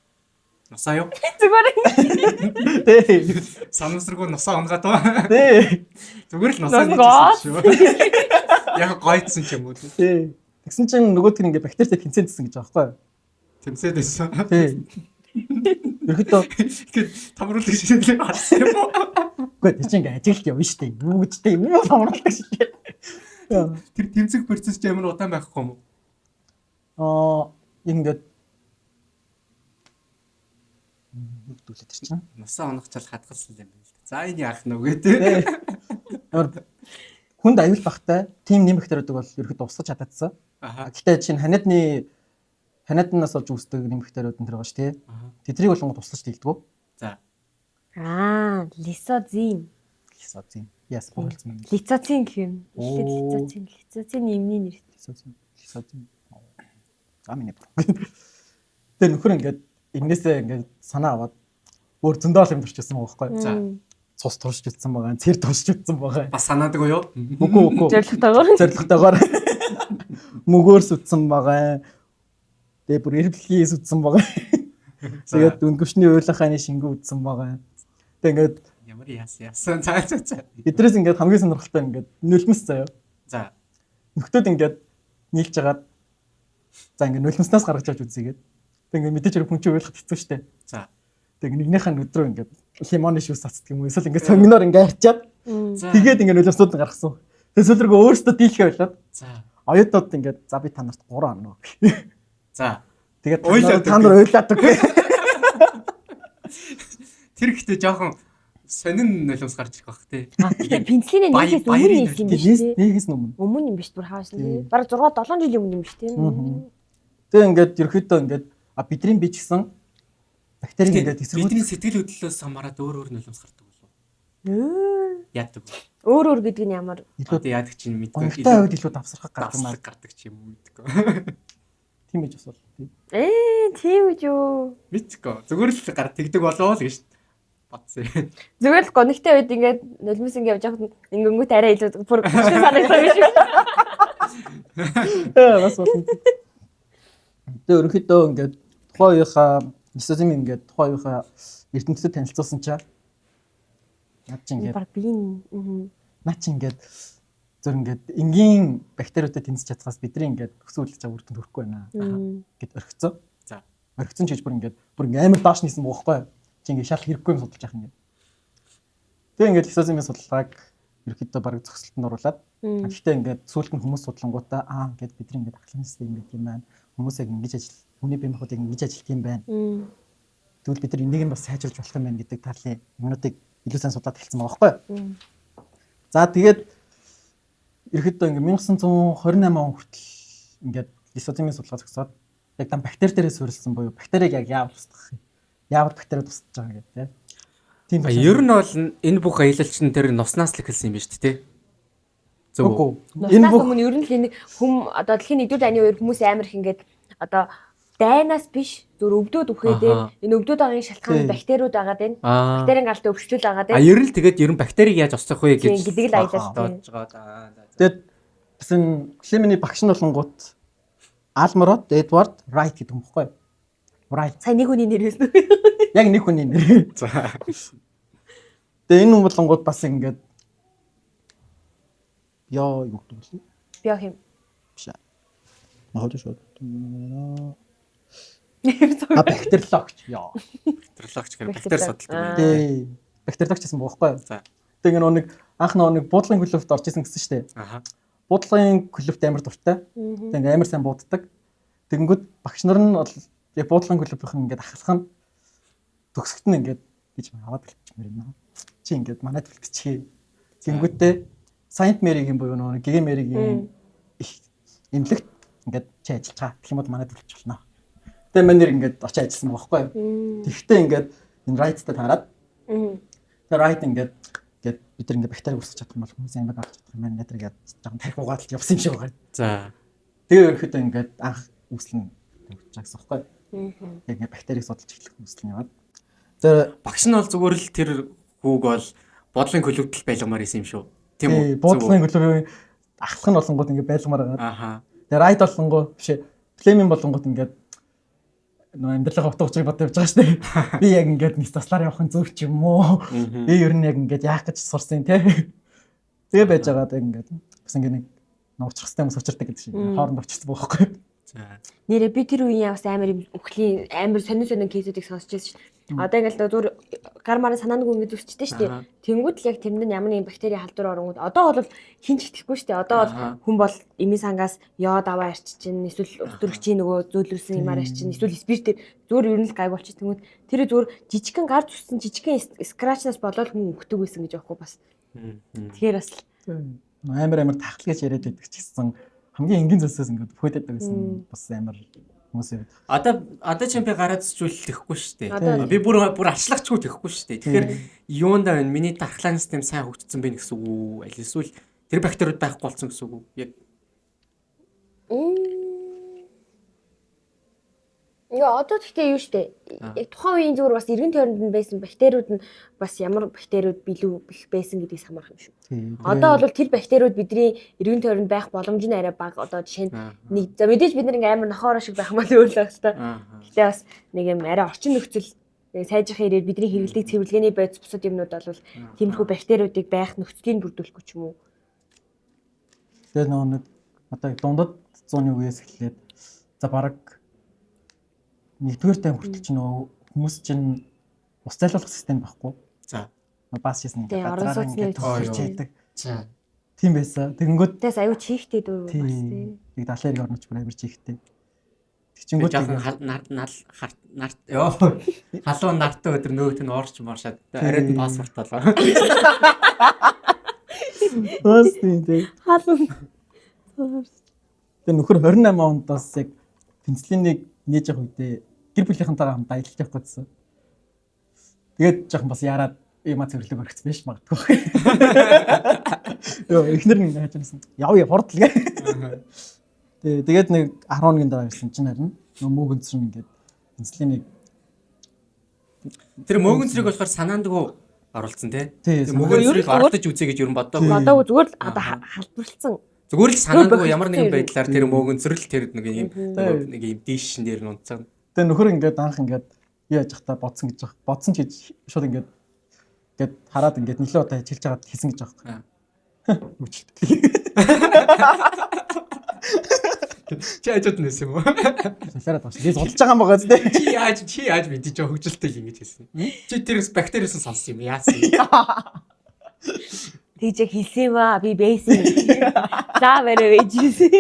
Нусаа юу? Зүгээр Тий. Санамсаргүй нусаа унгаад ба. Тий. Зүгээр л нусаа Нус нийжсэн шүү. Яг гойцсон ч юм уу. Тий. Тэгсэн чинь нөгөөдг нь ингээ бактеритэй тэнцэнсэн гэж байгаа байхгүй юу? Тэмцээд байсан. Тий. Ерхэд Тэгэхээр томруулдаг шиг гарсан юм уу? үгүй тэр чинь ингээ ажиглалт явна шүү дээ. Юу гэж дээ. Юу томруулдаг шүү дээ. Тэр тэмцэх процесс ч ямар удаан байхгүй юм уу? Аа ингээд нүдүүлээ тэр чинь. Нусаа унах чал хадгалсан юм байна л да. За энэ яах нь вэ гэдэг. Тий. Амар хүнд аюул багтай тим нэм бактериудыг бол ерхэд устгах чадаадсан. Аха. Гэхдээ чинь ханиадны ханиаднаас олж үүсдэг нэм бактериуд энэ төр байгаа шүү дээ. Аха. Тэдрийг болонгод устгах дийлдэггүй. За. Аа, лисозим. Лисозим. Яс боолцсон. Лицоцин гэх юм. Эхлээд Оо. лицоцин, лицоцин юмны нэр. Лисозим. Лисозим. За миний буруу. Тэр нөхөр ингээд энээсээ ингээд санаа аваад өөр зөндөө юм турчилсан байгаа байхгүй. За. Цус туршиж утсан байгаа, цэр туршиж утсан байгаа. Бас санаадаг уу юу? Үгүй үгүй. Зорилготойгоор. Зорилготойгоор мөгөөр сүтсэн байгаа. Тэгээ бүр эрвлэгийн сүтсэн байгаа. Тэгээд өнгөвчний уйлахааны шингэн үтсэн байгаа. Тэгээ ингээд Ямар яас яасан. За за за. эдрээс ингээд хамгийн сонирхолтой ингээд нулимс заяа. За. Нөхдүүд ингээд нийлж агаад за ингээд нулимснаас гаргаж авч үзьгээд. Тэгээ ингээд мэдээж хэрэг хүн чинь уйлахад хэцүү шттэ. За. Тэгээ нэгнийхээ нүд рүү ингээд лимоны шүүс цацдаг юм уу? Эсвэл ингээд сонгиноор ингээд арчаад За. тэгээд ингээд нулимснууд нь гаргасан. Тэгээ сүүл рүү өөрсдөө дийлхээ болоод За. оюутнууд ингээд за би та нарт 3 оноо. За. Тэгээд Уйлаад та нар уйлаад үг. Тэр ихтэй жоохон сонин нулимс гарч ирэх бах тий. Гэтэ пенсилийн Баяр- нэгээс өмнө баярын нийлсэн юм биш тий. Нэгээс өмнө. Өмнө юм биш бүр хаасан тий. Бараг 6 7 жилийн өмнө юм биш тий. Тэгээ ингээд ерөөхдөө ингээд а бидний би ч гэсэн бактерийг ингээд эсэргүүц Бидний сэтгэл хөдлөлөөс хамаарат өөр өөр нулимс гардаг болов. Яадаг. Өөр өөр гэдэг нь ямар илүү Одоо яадаг чинь мэдгүй. гонхтой хувьд илүү давсархаг гардаг маа. давслаг гардаг ч юм уу мэдгүй. Тийм гэж бас бол. тий. Ээ, тийм үү юу. Мэдгүй. Зүгээр л гар тэгдэг болов л гэж бодсон. Зүгээр л гонхтой үед ингээд нулимс ингээд явж байхад ингэнгүүт арай илүү бүр хүчтэй санагдсан биш үү? Ээ бас болно. Тэгээ ерөнхийдөө ингээд тухайн үеийнхаа лисозим ингээд тухайн үеийнхаа эрдэмтэд танилцуулсан чаа. Над чи ингээд Бараг биеийн мгм. над чи ингээд зөр ингээд энгийн бактериудад тэнцэж чадхаас бидний ингээд өсөв үлдэж байгаа үр дүнд хүрэхгүй байна гэд орхицсон. За. Орхицсон ч гэж бүр ингээд амар доош нисэн боохгүй. Чи ингээд шал хэрэггүй юм судалж яах ингээд. Тэгээ ингээд лисозимын судалгааг ерөнхийдөө бараг зөксөлтөнд оруулаад Гэхдээ ингээд сүүлд нь хүмүүс судлангуудаа аа ингээд бидний ингээд ахлах систем ингээд юм байна. Хүмүүс яг ингэж ажил хүний бие махбод яг ингэж ажилт юм байна. Тэгвэл бид нар энийг нь бас сайжруулж болох юм байна гэдэг талын юмнуудыг илүү сайн судлаад эхэлсэн байгаа байхгүй юу? За тэгээд ерөөхдөө ингээд 1928 он хүртэл ингээд лисозимын судалгаа зогсоод яг там бактери дээрээ суурилсан буюу бактерийг яг яавал устгах юм. Яавал бактериуд устгаж байгаа гэдэг тийм. Тийм А ер нь бол энэ бүх аялал чинь тэр нуснаас л эхэлсэн юм байна шүү дээ, тий? Зөв үү? Үгүй. Энэ Нуснаас бүх өмнө ер нь л энэ хүм одоо дэлхийн нэгдүгээр дайны үеэр хүмүүс амар их ингээд одоо дайнаас биш зүр өвдөд үхээд Аха. энэ өвдөд байгаагийн шалтгаан Тийм. нь бактериуд байгаа даа. Аа. Бактерийн галтай өвчлөл байгаа А даа. ер нь л тэгээд ер нь бактерийг яаж устгах вэ гэж Тийм, гэдэг л аялал, тийм. бодож байгаа. Аа, за, за. Тэгээд гэсэн Клемени багш нь болонгууд Алмрот Эдвард Райт гэдэг юм баггүй юу? Райт. Сая нэг хүний нэр байсан. Яг нэг хүний нэр. За. Тэгээ энэ хүн болонгууд бас ингээд ёо юу гэдэг вэ? Биохим. Биш аа. Махад шүү. А бактериологч ёо. Бактериологч гэхээр бактери судалдаг юм. Аа. Тий. Бактериологч гэсэн бохоггүй юу? За. Тэгээ нөгөө нэг анх нөгөө нэг буудлын клубт орж исэн гэсэн шүү дээ. Аха. Буудлын клубт амар дуртай. Тэгээ ингээ амар сайн бууддаг. Тэгэнгүүт багш нар нь бол яг буудлын клубийнхан ингээд ахлах нь төгсгөт нь ингээд гэж аваад бэлтчмээр юм аа. Чи ингээд манад бэлтчихье. Тэгэнгүүтээ Saint Mary-гийн буюу нөгөө Гэгэ Мэригийн их эмнэлэгт ингээд чи ажиллаж байгаа. Тэгэх юм бол манад бэлтчих болно. Тэгээ манер ингээд очиж ажилласан байгаа байхгүй юу? Тэгэхдээ ингээд энэ Right-тай таарад Тэгээ Right ингээд ингээд бид нар ингээд бактерийг урсгах чадах юм бол хүмүүс амьд авч чадах юм байна. Нэтэр ингээд жоохон тарих угаад л явсан юм шиг байгаа. За. Тэгээ ерөнхийдөө ингээд анх үүсэл нь тавьж байгаа гэсэн байхгүй юу? Яг ингээд бактерийг судалж эхлэх үүсэл нь яваад. Тэр Багш нь бол зүгээр л тэр хүүг бол бодлын клубт л байлгамаар исэн юм шүү. Тийм үү? Буудлын клубын ахлах нь болонгууд ингээд байлгамаар байгаа. Аха. Тэгээ райд болонгоо биш племин болонгууд ингээд нөө амьдралын утга учирыг бодож явж байгаа шүү дээ. Би яг ингээд нэг заслаар явах нь зөв ч юм уу? Би ер нь яг ингээд яах гэж сурсан те. Тэгээ байж байгаа яг ингээд бас ингээд нэг учрах хэрэгтэй хүмүүс учирдаг гэдэг шиг хооронд учирсан байхгүй. За. Нэрээ би тэр үеийн бас амар юм үхлийн амар сонин сонин кейсүүдийг сонсч байсан шүү дээ. Одоо ингээл зүгээр гар мараа санаангүй ингээд зүсчихдээ шүү дээ. Тэнгүүд л яг тэрэнд нь ямар нэгэн бактери халдвар оронгууд одоо бол хин ч итгэхгүй шүү дээ. Одоо бол хүн бол эмийн сангаас йод аваа арчиж чинь эсвэл ус төрөгчийн нөгөө зөөлрсөн юмар арчин эсвэл спиртээр зүгээр ер нь л гайг болчих. Тэнгүүд тэр зүгээр жижигхэн гар зүссэн жижигхэн скрачнаас болоод хүн өгдөг байсан гэж аахгүй бас. Тэгэхээр бас амар амар тахал гэж яриад байдаг ч гэсэн хамгийн энгийн зүйлсээс ингээд пүдэд байсан бас амар хүмүүс юм. Одоо чинь би гараад зүжүүлэл тэхгүй шүү дээ. Би бүр арчлагчгүй тэхгүй шүү дээ. Тэгэхээр юундаа вэ? Миний дархлааны систем сайн хөгжсөн байх гэсэн үг үү? Аль эсвэл тэр бактериуд байхгүй болсон гэсэн үг үү? Яг Яа, одоо гэхдээ юу штэ. Яг тухайн үеийн зүгээр бас эргэн тойронд нь байсан бактериуд нь бас ямар бактериуд билүү бих байсан гэдгийг самарх юм шүү. Одоо бол тэр бактериуд бидний эргэн тойронд байх боломж нь арай бага. Одоо жишээ нь нэг за мэдээж бид нар ингээм амар нохоороо шиг байх мал өөр л байх л та. Гэхдээ бас нэг юм арай орчин нөхцөл сайжрах ирээр бидний хэрэглэдэг цэвэрлэгээний бодис бусад юмнууд бол тиймэрхүү бактериудыг байх нөхцөлийг бүрдүүлэхгүй ч юм уу. Тэгээ нөгөө нэг одоо дундад зууны үеэс эхлээд за бараг нэгдүгээр тайм хүртэл чинь нөгөө хүмүүс чинь ус зайлуулах систем байхгүй. За. Бас шийсэн ингээд газраараа ингээд тохирч яадаг. За. Тийм байсан. Тэгэнгүүт тэгээс аюу чихтэй дүү бас тий. Яг 70 эрг орнож бүр амар чихтэй. Тэгчингүүт жоохон нал нарт ёо халуун нартай өдөр нөгөөт нь орч маршаад арайд нь паспорт болоо. Бас тийм тий. Халуун. Тэгээ нөхөр 28 онд бас яг пенсилинийг нээж явах үедээ гэр бүлийнхэнтэйгээ хамт аялалд явах гэсэн. Тэгээд жоохон бас яраад юма цэвэрлэг өргөцсөн биш магадгүй. Йоо эхнэр нь хайж байсан. Явъя хурдл гэ. Тэгээд нэг 10 хоногийн дараа ирсэн чинь харин нөө мөөгөнцөр нь ингээд пенсилинийг тэр мөөгөнцрийг болохоор санаандгүй оруулсан тий. Мөөгөнцрийг оролдож үзье гэж ер нь бодоагүй. Бодоагүй зүгээр л одоо халдварлцсан. Зүгээр л санаандгүй ямар нэгэн байдлаар тэр мөөгөнцрөл тэр нэг юм нэг юм дийшин дээр нь унтсан. Тэгээ нөхөр ингээд анх ингээд юу яаж хата бодсон гэж байгаа. Бодсон ч гэж шууд ингээд ингээд хараад ингээд нэлээд удаа хэлж байгаад хийсэн гэж байгаа. Үжилт. Чи ажууд нэсэн юм уу? Солиороод байгаа шүү. Би зулж байгаа юм байгаа зү. Чи яаж мэдэж байгаа хөгжилтэй л ингэж хэлсэн. Чи тэр бактериусан сонссон юм яасан? Тэгж яг хэлсэн юм аа би байсан. За барай байж ирсэн.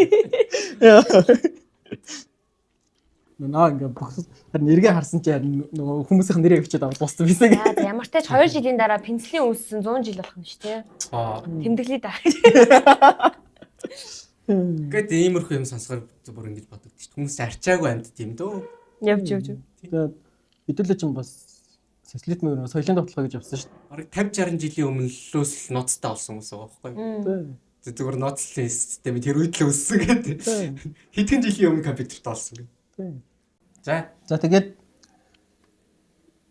Наа ингээ бүх харин эргээ харсан чи харин нөгөө хүмүүсийн нэрээ өвчөд аваад дууссан бисээ. За ямар ч тач 2 жилийн дараа пенслийн үүссэн 100 жил болох юм шүү тий. Аа. Тэмдэглэе да. Ингээд иймэрхүү юм сонсохоор бүр ингэж бодогдчих шүү. Хүмүүс арчаагүй амьд тийм дөө. Явж явж. Тэгээд хэдүүлээ чинь бас социализм нөгөө соёлын довтлогоо гэж явсан шүү. Бараг 50 60 жилийн өмнө лөөс л нууцтай болсон хүмүүс байгаа байхгүй юу? Зүгээр нууцлын систем тэр үед л өссөн гэдэг. Хэдхэн жилийн өмнө компьютерт олсон гэдэг. За. За тэгээд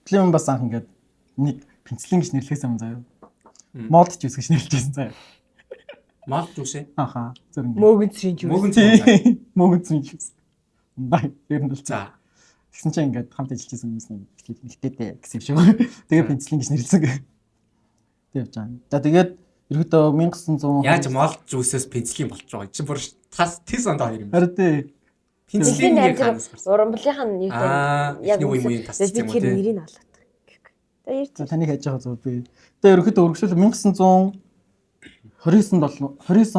Племэн бас анх ингээд нэг пенсилин гэж нэрлэхээс өмнө заяа. Мод ч үс гэж нэрлэж байсан заяа. Мод үсээ? Аха. Зөв ингээд. Мөөгөнцрийн жүүс. Мөөгөнцрийн. Мөөгөнцрийн жүүс. Бай. Ер нь л за. Тэгсэн чинь ингээд хамт ажиллаж байсан хүмүүс нь нэгтээдээ гэсэн юм шиг. Тэгээ пенсилин гэж нэрлсэн гэх. Тэг явж байгаа. За тэгээд ерөөдөө 1900 яаж мод жүүсээс пенсилин болчих байгаа. Чи бүр тас тэс онд хоёр юм. Харин тий. Пенсилин яг хаанаас гарсан? Урамблынх нь яг нэг үе тассан юм уу тий. Тэр нэрийг олоод. За ярьж. Таныг хайж байгаа зү би. Тэгээ ерөөдөө өргөжлөл 1929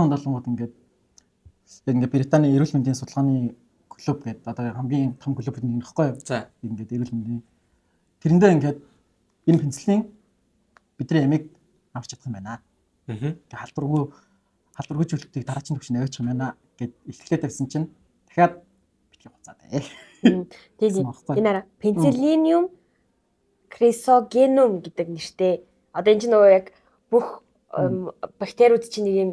онд болонгууд ингээд яг ингээд Британий эрүүл мэндийн судалгааны клуб гэдэг одоо хамгийн том клуб нэг нөхгүй юу? За. Ингээд эрүүл мэндийн тэрэндээ ингээд энэ пенсилин бидний амийг авч чадах юм байна. Аа. Халдваргүй зүйлүүдийг дараагийн түвшинд аваачих юм байна гэд илтгэлээ тавьсан чинь дахиад битгий хуцаад ээ. Тийм. Энэ ара пенсилиниум крисогенум гэдэг нэртэй. Одоо энэ чинь нөгөө яг бүх бактериуд чинь нэг юм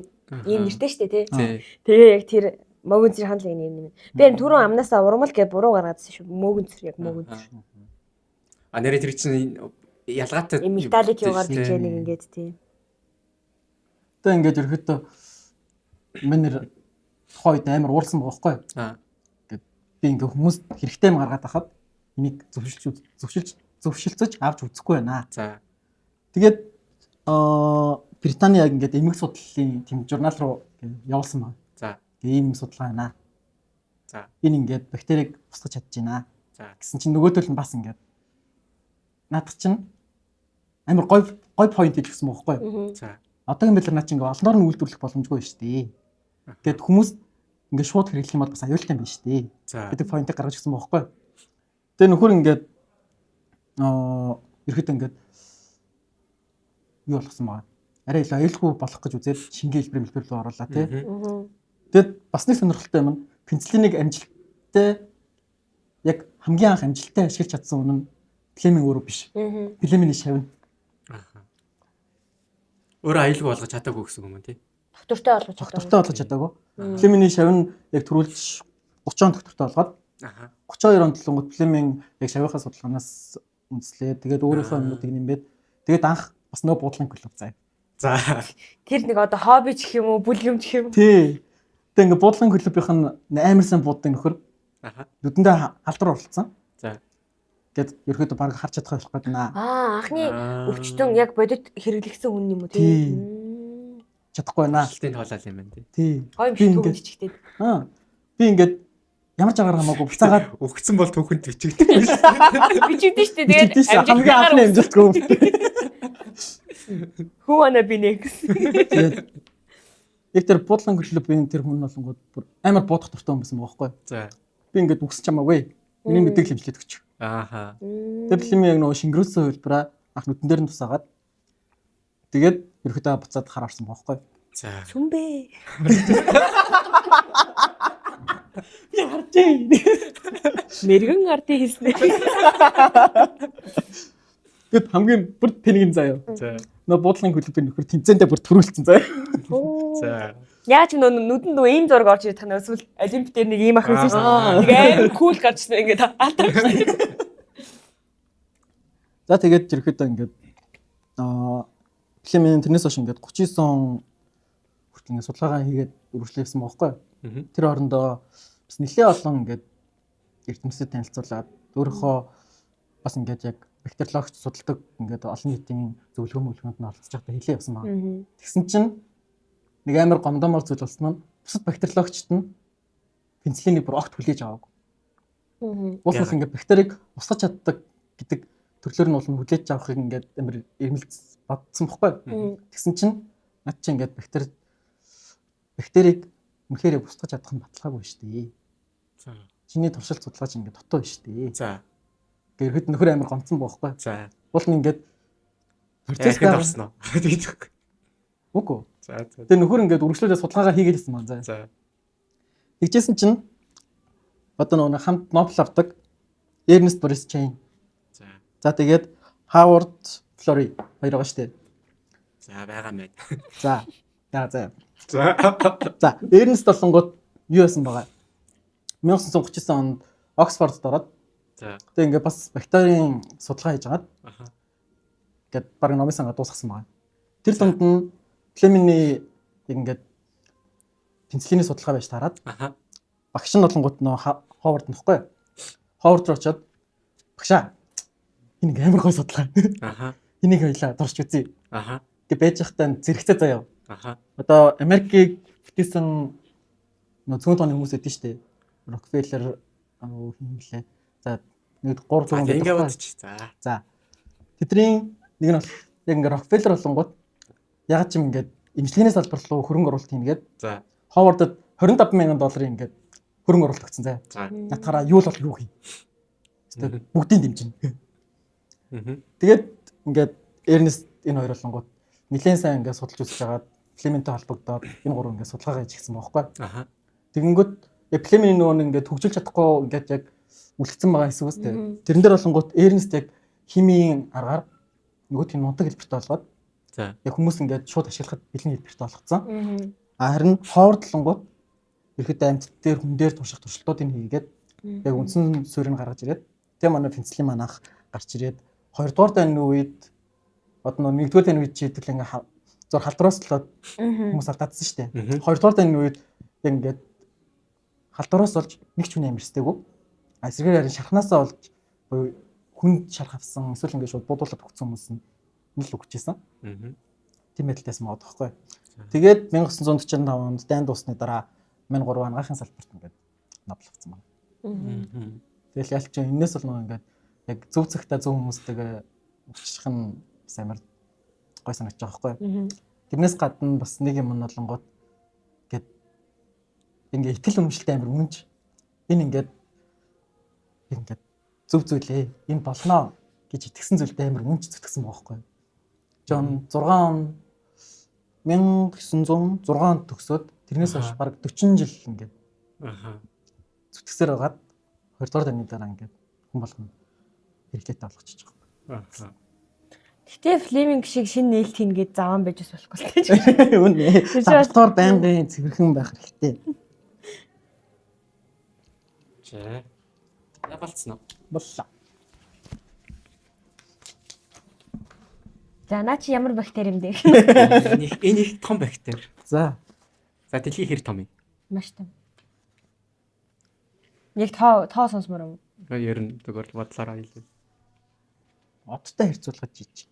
ийм нэртэй шүү дээ тий. Тэгээ яг тэр мөөгөнцрийн хандлага нэр юм. Би харин түрүүн амнаасаа урмал гэж буруу гаргаадсэн шүү. Мөөгөнцөр яг мөөгөнцөр. А нэрээ тэр чинь ялгаатай Им металлик юугаар тийм. бичээ нэг ингээд тийм. Тэгээ ингээд ерөөхдөө мэнэр тухайн үед амар уурсан байгаа байхгүй юу? Аа. Ингээд би ингээд хүмүүс хэрэгтэй юм гаргаад байхад энийг зөвшөлж зөвшөлж зөвшөлцөж авч үзэхгүй байна. За. Тэгээд Британи яг ингээд эмэг судлалын тийм журнал руу ингээд явуулсан байна. За. Тэгээ ийм судалгаа байна. За. Энэ ингээд бактерийг устгах чадж байна. За. Гэсэн чинь нөгөөдөл нь бас ингээд наадах чинь амар гой гой point хийж өгсөн байхгүй юу? За. Одоогийн байдлаар наа чинь ингээд олноор нь үйлдвэрлэх боломжгүй шүү дээ. Гэт хүмүүс ингээд шууд хэрэглэх юм бол бас аюултай юм байна шүү дээ. За. Гэдэг point-ыг гаргаж өгсөн байхгүй юу? Тэгээ нөхөр ингээд ерхэд ингээд юу болгосон байгаа. Арай илүү аюулгүй болох гэж үзээд шингээ хэлбэр мэлбэр рүү оруулаа тий. Тэгэд бас нэг сонирхолтой юм нь пенициллинийг амжилттай яг хамгийн анх амжилттай ашиглаж чадсан хүн нь Флеминг өөрөө биш. Флеминий шавь. Аха. Өөрөө аюулгүй болгож чадаагүй гэсэн юм уу тий? Доктортой олгож чадаагүй. Доктортой болгож чадаагүй. Флеминий шавь нь яг төрүүлж 30 он доктортой болгоод Аха. 32 онд лонгод Флеминг яг шавийнхаа судалгаанаас үндэслээ. Тэгээд өөрийнхөө юмнуудыг нэмээд тэгээд анх бас нөө буудлын клуб заяа. За. Тэр нэг одоо хобби ч гэх юм уу, бүлгэм ч гэх юм. Тий. Тэгээд ингээ буудлын клубийнх нь амар сайн бууддаг нөхөр Аха. нүдэндээ алдар оролцсон. За. Гэт ерөөдөө баг харж чадах байх гэдэг наа. Аа, анхны Аа. өвчтөн яг бодит хэрэглэгсэн хүн юм уу Тий. тий? Мм. Чадахгүй байна. Ажилтны тоолол юм байна тий. Тий. Гоё юм Би шиг ингээд- түүх чигтэй. Аа. Би ингээд ямар ч агаар хамаагүй буцаагаад Өгцөн бол түүхэнд бичигдэх юм шүү дээ. Бичигдэн шүү дээ. Тэгээд бичигдэн шүү. Хамгийн анхны амжилтгүй. Who wanna be next? Тэгээд яг тэр буудлын клубын тэр хүн болонгууд бүр амар буудах дуртай хүн байсан байгаа байхгүй. За. Би ингээд үгсэн чамаагүй. Миний нүдийг л хэмжлээд өгч. Ааха. Тэр филмийн яг нөгөө шингэрүүлсэн хувилбараа анх нүдэн дээр нь тусаагаад тэгээд ерөөхдөө буцаад хар орсон байгаа байхгүй. За. Сүмбэ. Би харжээ. Мэргэн ардын хэлснэ. Тэгэд хамгийн бүр тэнэг нь заяа. За. Нөгөө буудлын клубын нөхөр тэмцээндээ бүр төрүүлсэн заяа. За. Яаж нөө нүдэнд нөө ийм зураг орж ирэх тань эсвэл олимп дээр нэг ийм ах байсан шүү Аа. дээ. Нэг амар кул гарч ирсэн ингээд алдаа. За тэгээд ерөөхдөө ингээд филмийн тэрнээс хойш ингээд 39 он хүртэл ингээд судалгаагаа хийгээд үргэлжлүүлсэн байгаа байхгүй. Тэр хоорондоо бас нэлээ олон ингээд эрдэмтэд танилцуулаад өөрийнхөө бас ингээд яг бактериологч судалдаг ингээд олон нийтийн зөвлөгөө мөвлөгөөнд нь оролцож байхдаа хэлээ явсан байна. Тэгсэн чинь нэг амар гомдомор зүйл болсон нь бусад бактериологчд нь пенициллинийг бүр огт хүлээж аваагүй. Уул нь ингээд бактерийг устгах чаддаг гэдэг төрлөөр нь улам хүлээж авахыг ингээд амар ирмэлц бодсон бохгүй. Тэгсэн чинь над чинь ингээд бактерийг үнэхээр яг устгах чадах нь баталгаагүй шүү дээ. За. Чиний туршилт судалгаа чинь ингээд дутуу шүү дээ. За. Гэрэхэд нөхөр амар гомцсон боохгүй. За. Уул нь ингээд процесс Процесс орсон уу? Тэгэж. Үгүй. За. За. Тэгээ нөхөр ингээд үргэлжлүүлээ судалгаагаа хийгээд ирсэн маань заа. За. Тэгжсэн чинь одоо нөгөө хамт Нобел авдаг Эрнест Борис Чейн. За. За тэгээд Хавард Флори хоёр байгаа шүү дээ. За байгаа юм байна. За. За за. За. За Эрнест болонгууд юу яасан байгаа? 1939 онд Оксфордд ороод За. тэгээ ингээд бас бактерийн судалгаа хийж агаад Аха. ингээд баг номын сангаа дуусгасан байгаа. Тэр дунд нь Флеминий яг ингээд пенициллиний судалгаа байж таарад Аха. багш нь болонгууд нөө Ховард нөхгүй. Ховард руу очиод багшаа энэ амар гой судалгаа. Аха. Энийг хоёлаа турш үзье. Аха. Тэг байж захтаа зэрэгцээ заяа. Аха. Одоо Америкийг бүтээсэн нөө зүүн тооны хүмүүс эдэн штэ. Рокфеллер хин блэ. За нэг 3 За 4 ингээ бодчих. За. За. Тэдний нэг нь бол яг ингээ Рокфеллер болонгууд яг ч юм ингээд эмчилгээний салбар руу хөрөнгө оруулалт хийнгээд За. Ховардд 25 мянган долларын ингээд хөрөнгө оруулалт өгсөн заяа. За. Натгаараа юу л бол юу хий. Тэгээд бүгдийг дэмжинэ. Мгм. Тэгээд ингээд Эрнест энэ хоёр болонгууд нэлээд сайн ингээд судалж үзэж хагаад Флементэй холбогдоод энэ гурав ингээд судалгаагаа хийж гисэн байхгүй. Аха. Тэгэнгүүт яг Флемийн нөгөө нэг ингээд хөгжүүлж чадахгүй ингээд яг үлдсэн байгаа хэсэг үстэй. Тэрэн дээр болонгууд Эрнест яг химийн аргаар нөгөөдх нь мундаг хэлбэрт олгоод За. яг хүмүүс ингээд шууд ашиглахад бэлэн хэлбэрт олгоцсон. А харин Ховард болонгууд ерхэд амьтд дээр хүн дээр турших туршилтуудыг хийгээд яг үндсэн суурийг гаргаж ирээд тэгээ манай пенициллин маань анх гарч ирээд хоёрдугаар дайны үед одоо нөгөө нэгдүгээр дайны үед чи хэдүүл ингээ зур халдвараас болоод хүмүүс алдаадсан шүү дээ. Хоёрдугаар дайны үед яг ингээд халдвараас болж нэг ч хүн амьсдаггүй. А эсрэгээр харин шархнаасаа болж буюу хүнд шарх авсан эсвэл ингээд шууд буудуулаад өгсөн хүмүүс нь л өгчээсэн. Тийм байдалтайсан байгаа байхгүй. Тэгээд 1945 онд дайн дуусны дараа 1003 анагаахын салбарт ингээд Нобел авсан байна. Тэгэл ялч энэс бол нөгөө ингээд яг зөв цагтаа зөв хүмүүстэйгээ уулзах нь бас амар гой санагдаж байгаа байхгүй. Тэрнээс гадна бас нэг юм нь болонгууд ингээд ингээ итгэл үнэмшилтэй амар үнэнч энэ ингээд ингээд зөв зүйлээ энэ болно гэж итгэсэн зүйлдээ амар үнэнч зүтгэсэн байгаа байхгүй. Жон 6 он 1906 онд төгсөөд тэрнээс хойш бараг 40 жил ингээд зүтгэсээр байгаад 20 дугаар дайны дараа ингээд хүн болгоно хэрэглээтэй болгочихж байгаа. Гэтэ Флеминг шиг шинэ нээлт хийнэ гэж заван байж бас болохгүй л тийм. Үнэ. Лаборатори байнгын цэвэрхэн байх хэрэгтэй. За. Я болцсон уу? Боллоо. За наа чи ямар бактери юм бэ? Энэ их том бактери. За. За дэлхийн хэр том юм? Маш том. Яг тоо сонсомор юм. Ер нь зүгээр л бодлороо хэлээ. Одтой харьцуулахад жижиг.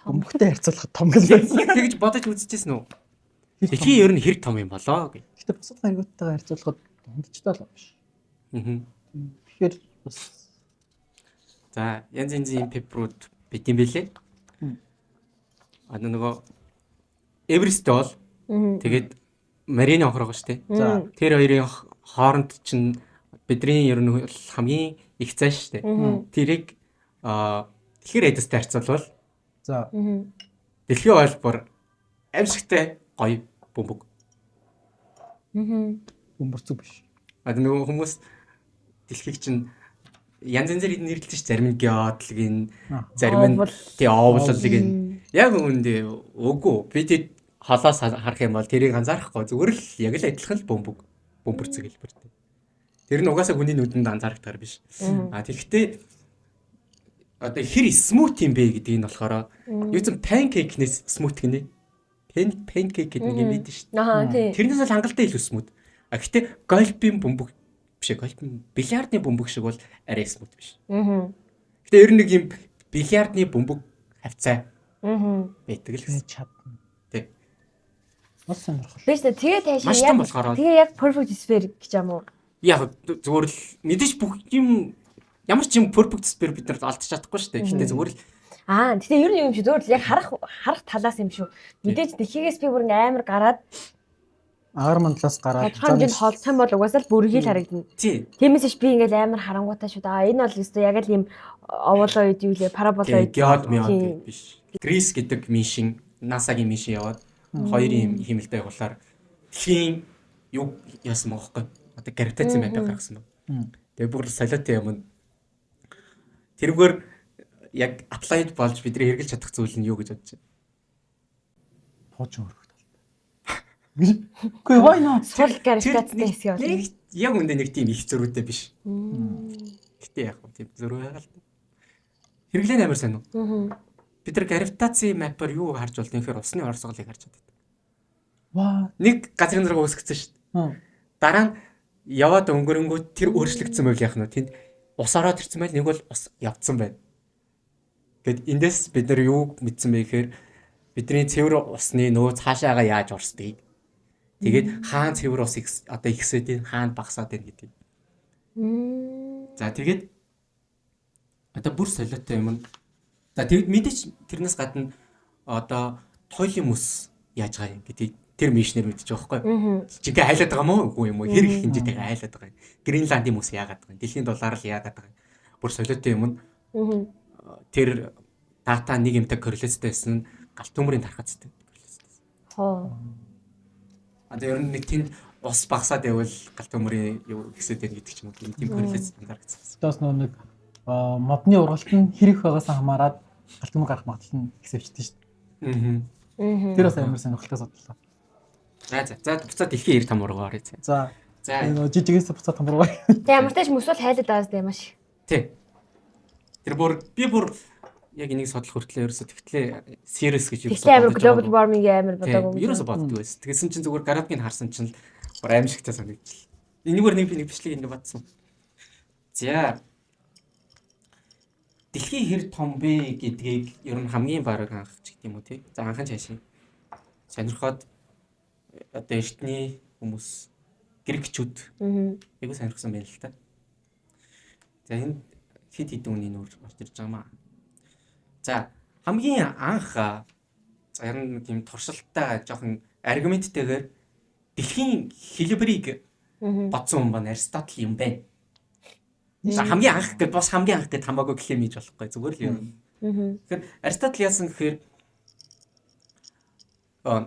Бөмбөгтэй харьцуулахад том гэж байсан. Тэгж бодож үзчихсэн үү? Дэлхийн ер нь хэр том юм болоо гэж. Гэтэ бусад гаригуудтайгаа харьцуулахад дундчтай л биш. Тэгэхээр бас За янз янзын пепперүүд байт юм бэлээ. А нөгөө Эверест бол тэгээд Марины хонхор байгаа шүү дээ. За. Тэр хоёрын хооронд чинь бидний ер нь хамгийн их зай шүү дээ. Тэрийг дэлхийн радиустай харьцуулбал за дэлхийн ойл бүр аимшигтай гоё бөмбөг. бөмбөрцөг биш. А нөгөө хүмүүс дэлхийг чинь янз янзаар нэрлэж ш зарим нь геодлог ин зарим нь тий овлол гин. Яг үүндээ үгүй би тэд холоос харах юм бол тэрийг анзаарахгүй зүгээр л яг л адилхан л бөмбөг бөмбөрцөг хэлбэртэй. Тэр нь угаасаа хүний нүдэнд анзаарахтаар биш. А тэгэхдээ одоо хэр смут юм бэ гэдгийг нь болохоор юу ч панкейкнээс смут гинэ. Панкейк гэдэг нэг юм байдаг шүү дээ. Аа тий. Тэрнээс л хангалттай илүү смут. А гэхдээ гольфын бөмбөг биш ээ гольфын бильярдны бөмбөг шиг бол арай смут биш. Гэтэ ер нь нэг юм бильярдны бөмбөг хавцаа байдаг л гэсэн. Чадна. Тий. Бас сонирхол. Биш үү тэгээ тааш Маш том болохоор тэгээ яг perfect sphere гэж юм уу? Яг зүгээр л мэдээж бүх юм ямар ч юм perfect sphere бид нар алдчих чадахгүй шүү дээ. Гэтэ зүгээр л Аа гэтээ ер нь юм шиг зүгээр л яг харах талаас юм шүү. Мэдээж дэлхийгээс би бүр ингээм амар гараад Агаар мандлаас гараад тодорхой хэмжээнд холдсон бол угаасаа л бүргийл харагдана. тий. Тиймээс ш би ингээл амар харангуйтай шүү дээ. Аа энэ бол өстой яг л ийм оволоид юу лээ параболоид. Геод меод биш. Грис гэдэг мишин, NASA-гийн мишин яваад хоёр юм хиймэлтэй явуулаар дэлхийн юу яасан байгаа байхгүй. Одоо гравитацийн мапыг гаргасан байна. Тэгээ бүр солиотой юм. Тэрүүгээр яг applied болж бидний хэрэгжилж чадах зүйл нь юу гэж бодож байна? Пуужин өргөх талтай. Үгүй why not? Сул гравитацтай хэсэг болно. Нэг яг үндэ нэг тийм их зөрүүтэй биш. Гэтэ яг тийм зөрүү байгаа л та. Хэрэглээ нь амар сайн уу? Бид нар гравитацийн мапаар юу харж болд юм гэхээр усны орсголыг харж чаддаг. Ваа. Нэг газрын зураг үүсгэсэн шүү дээ. Дараа нь яваад өнгөрөнгөө тэр өөрчлөгдсөн байвал яах нь вэ? Тэнд ус ороод ирсэн байл нэг бол ус явцсан байна. Гэт эндээс бид нар юу мэдсэн бэ гэхээр бидний цэвэр усны нөө цаашаага яаж орсдгийг. Тэгээд хаан цэвэр ус одоо ихсээд байна, хаан багасаад байна гэдэг. За тэгээд одоо бүр солиотой юм. За тэгээд мэдээч тэрнээс гадна одоо туйлын мөс яаж байгаа юм гэдгийг тэр мишнэр мэдчих واخгүй. Жинхэнэ айлаад байгаа мó үгүй юм уу? Хэр их хэмжээтэйгээр айлаад байгаа юм. Гренландын мөс яагаад байгаа юм? Дэлхийн дулаар л яагаад байгаа юм? Бүр солиотой юм. Тэр дата нэг юмтай корреляцтай байсан нь галт төмөрийн тархацтай корреляцтай. Хоо. Одоо ер нь нэг тэнд ус багасаад байвал галт төмөрийн юу ихсээд байна гэдэг ч юм уу. Тийм корреляц анзаарчихсан. Тэгээс нөө нэг модны ургалт нь хэр их байгаас хамаарат галт төмөр гарах магадлал нь ихсэвчтэй шүү дээ. Тэр бас амар сонирхолтой судлаа. За за. За буцаад дэлхийн 90 том руу оръё. За. За. Энэ жижигээс буцаад том руу. Тэг ямар ч тааш мөс бол хайлаад байгаас дээ маш. Тий. Тэр бүр би бүр яг энийг судлах хүртлээр ерөөсө тэгтлээ serious гэж Тэгтлээ амар global warming амар бодоогүй. Ерөөсө боддог байсан. Тэгсэн чинь зүгээр графикийг харсан чинь бүр аимшигтай санагдчихлаа. Энэгээр нэг би нэг бичлэг ингэ бодсон. За. Дэлхий хэр том бэ гэдгийг ер нь хамгийн бараг анх ч гэдэг юм уу тий. За анхан цаашаа сонирхоод одоо эртний хүмүүс грекчүүд айгуу сонирхсан байна л та. За энэ хэд хэдэн үний нүүр орж ирж байгаа маа. За хамгийн анх за ер нь тийм туршилттай жоохон аргументтайгээр дэлхийн хэлбэрийг бодсон хүн байна Аристотл юм байна. За хамгийн анх гэд бас хамгийн анх гэд хамаагүй клейм хийж болохгүй зүгээр л юм. Тэгэхээр Аристотл яасан гэхээр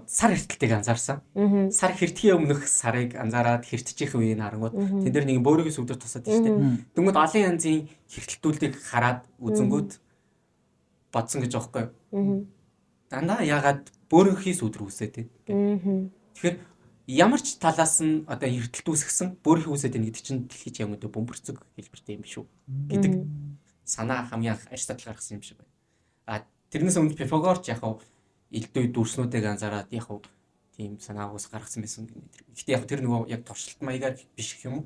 сар хэртэлтийг анзаарсан. Сар хэртхийн өмнөх сарыг анзаараад хэртжих үеийг харангууд тэн дээр нэг бөөрийн сүвдэр тусаад тийм шүү дээ. Тэнгүүд олон янзын хэртэлтүүлдийг хараад үзэнгүүд бодсон гэж аахгүй юу? Дандаа яагаад бөөрийнхий сүдэр үсээд тийм. Тэгэхээр ямар ч талаас нь одоо эрдэлт үүсгэсэн бөөрийнхий үсээд байна гэдэг чинь дэлхийд яг өнөө бөмбөрцөг хэлбэртэй юм биш үү гэдэг санаа хамгийн анх Аристотл гаргасан юм шиг байна. А тэрнээс өмнө Пифагор ч яг элдв дүрснүүдийг анзаараад яг тийм санааг ус гаргасан байсан. Гэхдээ яг тэр нөгөө яг туршилт маягаар биш гэх юм уу?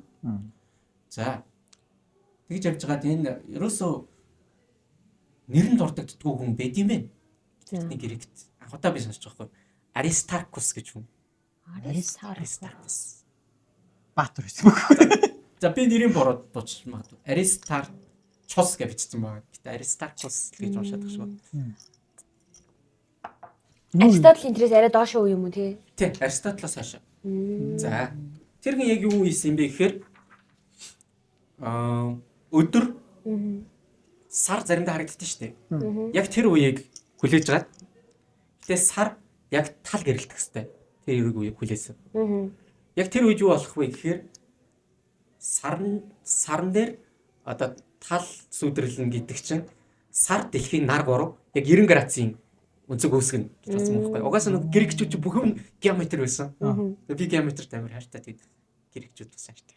За тэгж явж байгаад энэ ерөөсөө нэр нь дурддагддаггүй хүн байд юм бэ? Тэрний грект анх удаа би сонсож байгаа байхгүй. Аристаркус гэж хүн. Аристаркус. Баатар байсан бохоо. За би нэрийг буруу дууч магадгүй. Аристарчус гэж бичсэн байгаа. Гэтэ Аристаркус гэж уншаад байгаа шүү. Аристотл энтрээс арай доош уу юм уу тий? Тий, Аристотлоос хойш. За. Тэр хүн яг юу хийсэн юм бэ гэхээр өдөр сар заримдаа харагддаг шүү дээ. Яг тэр үеийг хүлээж аваад гэтээ сар яг тал гэрэлтэх хэвээр. Тэр үеийг хүлээсэн. Яг тэр үед юу болох вэ гэхээр сарн дээр одоо тал сүдэрлэн гэдэг чинь сар дэлхийн нар 3 яг 90 градусын өнцөг үүсгэнэ гэж бодсон байхгүй. Угаасаа нэг грекчүүд бүх юм геометр байсан. Тэгээ би геометрт амар хайртай, тэгээд грекчүүд бас хайртай.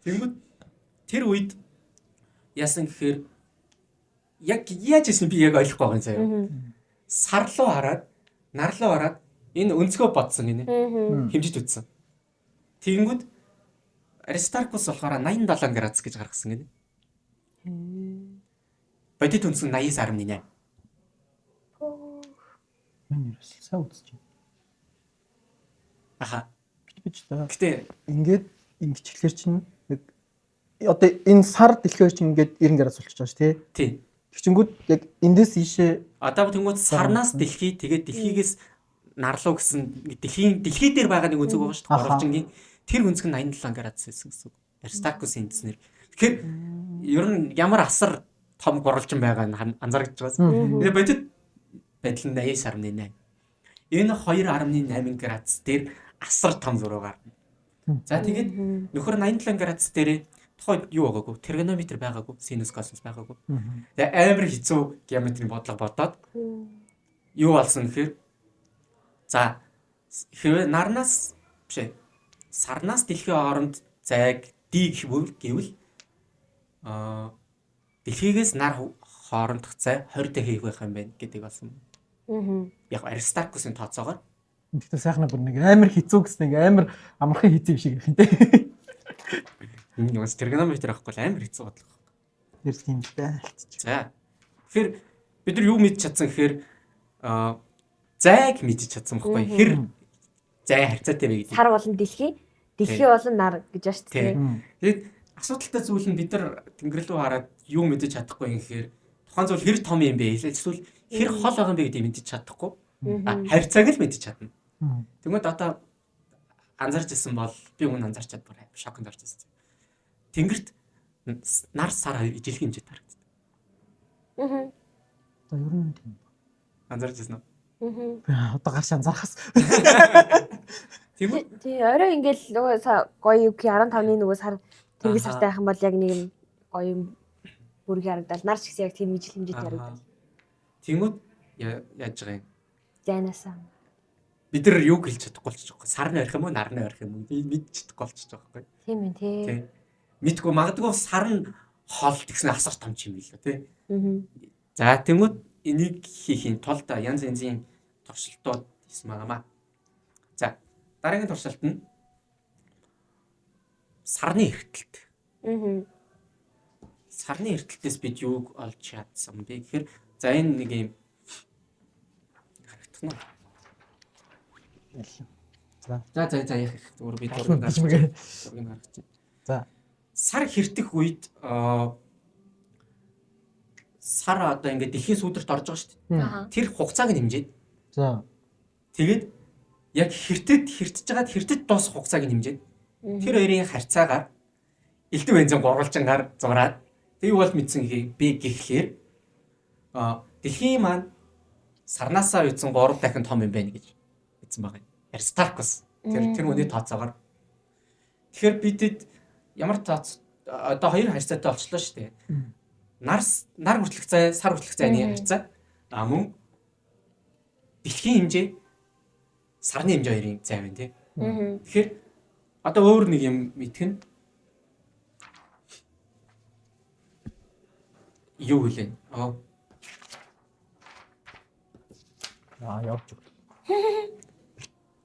Тэнгүүд тэр үед яасан гэхээр яг яаж ийсэн би яг ойлгохгүй байгаа юм заяа. Сар руу хараад, нар руу хараад энэ өнцгөө бодсон гинэ. Хэмжиж үзсэн. Тэгэнгүүт Аристаркус болохоор 87 градус гэж гаргасан гинэ. Бодит өнцөг нь 89.8. Миний ерөөсөл сайн үзэж байна. Аха. Би ч та. Гэтэ ингээд ингэчлэр чинь яг одоо энэ сар дэлхийгээр чинь ингээд 90 градус болчихж байгаа шүү тий. Тий. Тэгчингүүд яг эндээс ийшээ одоо тэнгууд сарнаас дэлхий тэгээд дэлхийгээс нарлуу гэсэн дэлхий дээр байгаа нэг өнцөг байгаа шүү дээ. Гурвалжингийн тэр өнцөг нь 87 градус байсан гэсэн үг. Аристаркусын эндснэр. Тэгэхээр ер нь ямар асар том гурвалжин байгаа нь анзаарч байгаа. Тэгээ бодит байдал нь 89.8. Энэ 2.8 градус дээр асар том зураг гарна. За тэгээд нөхөр 87 градус дээр тухайд юу байгаагүй, тригонометр байгаагүй, синус косинус байгаагүй. Тэгээ амар хэцүү геометрийн бодлого бодоод юу болсон гэхээр за хэрвээ нарнаас биш ээ сарнаас дэлхийн хооронд зайг D гэвэл дэлхийгээс нар хоорондох зай 20 дахин их байх юм байна гэдэг болсон. Яг Аристаркусын тооцоогоор. Гэхдээ сайхнаа бүр нэг амар хэцүү гэсэн нэг амар амархан хэцүү юм шиг юм те. Энэ бас тригонометр авахгүй л амар хэцүү бодлого. Тэр тийм л дээ. За. Тэгэхээр бид нар юу мэдж чадсан гэхээр зайг мэдж чадсан байхгүй хэр зай харьцаатай вэ гэдэг. Сар болон дэлхий, дэлхий болон нар гэж байна шүү дээ. Тэгээд асуудалтай зүйл нь бид нар тэнгэр рүү хараад юу мэдэж чадахгүй юм гэхээр тухайн зүйл хэр том юм бэ? Эсвэл хэр хол байгаа юм бэ гэдгийг мэдэж чадахгүй. Харьцааг л мэдэж чадна. Тэгмээд одоо анзаарч ирсэн бол би өмнө анзаарч чад бүр шоконд орж ирсэн. Тэнгэрт нар сар хоёр ижилхэн хэмжээд харагддаг. Одоо ер нь тийм. Анзаарч ирсэн үү? Одоо гарч анзаархаас. Тийм үү? Тий, орой ингээл нөгөө гоё юу 15-ны нөгөө сар тэнгис сартай байх юм бол яг нэг юм гоё юм бүрэг харагдал. Нар ч гэсэн яг тийм ижил хэмжээтэй харагдал. Тэнгүүд яаж байгаа юм? Зайнаасаа. Бид нар юу хэлж чадахгүй болчих жоох. Сар нь орих юм уу, нар нь орих юм уу? Би мэдж чадахгүй болчих жоох байхгүй. Тийм ээ, тий. Мэдгүй магадгүй сар нь Хол тэгсэн асар том ч юм билүү тий. За тэнгууд энийг хийхийн тулд янз янзын туршилтууд хийсэн байгаамаа. За дараагийн туршилт нь сарны эртэлт. Сарны эртэлтээс бид юуг олж чадсан бэ гэхээр за энэ нэг юм харагдах нь. За. За за за яах зүгээр би зургийг гаргаж. Зургийг гаргаж. За. Сар хэртэх үед сар одоо ингээд дэлхийн сүүдэрт орж байгаа шүү дээ. Тэр хугацааг нь хэмжээд. За. Тэгээд яг хэртэд хэртэж байгаад хэртэд дуусах хугацааг нь хэмжээд. Тэр хоёрын харьцаагаар элдв бензин гурвалжингаар зураад тэг юу бол мэдсэн бэ гэхлээр дэлхийн маань сарнаасаа үйдсэн 3 дахин том юм байна гэж мэдсэн байгаа юм. Аристаркус тэр үний тооцоогоор. Тэгэхээр бидэд ямар тооц одоо хоёр харьцаатай болчлоо шүү дээ. Нар хүртэлх зай, сар хүртэлх зайны харьцаа. А мөн дэлхийн хэмжээ, сарны хэмжээ хоёрын зай байна тий. Тэгэхээр одоо өөр нэг юм мэдэх нь юу гэлээ? Аа явж өг.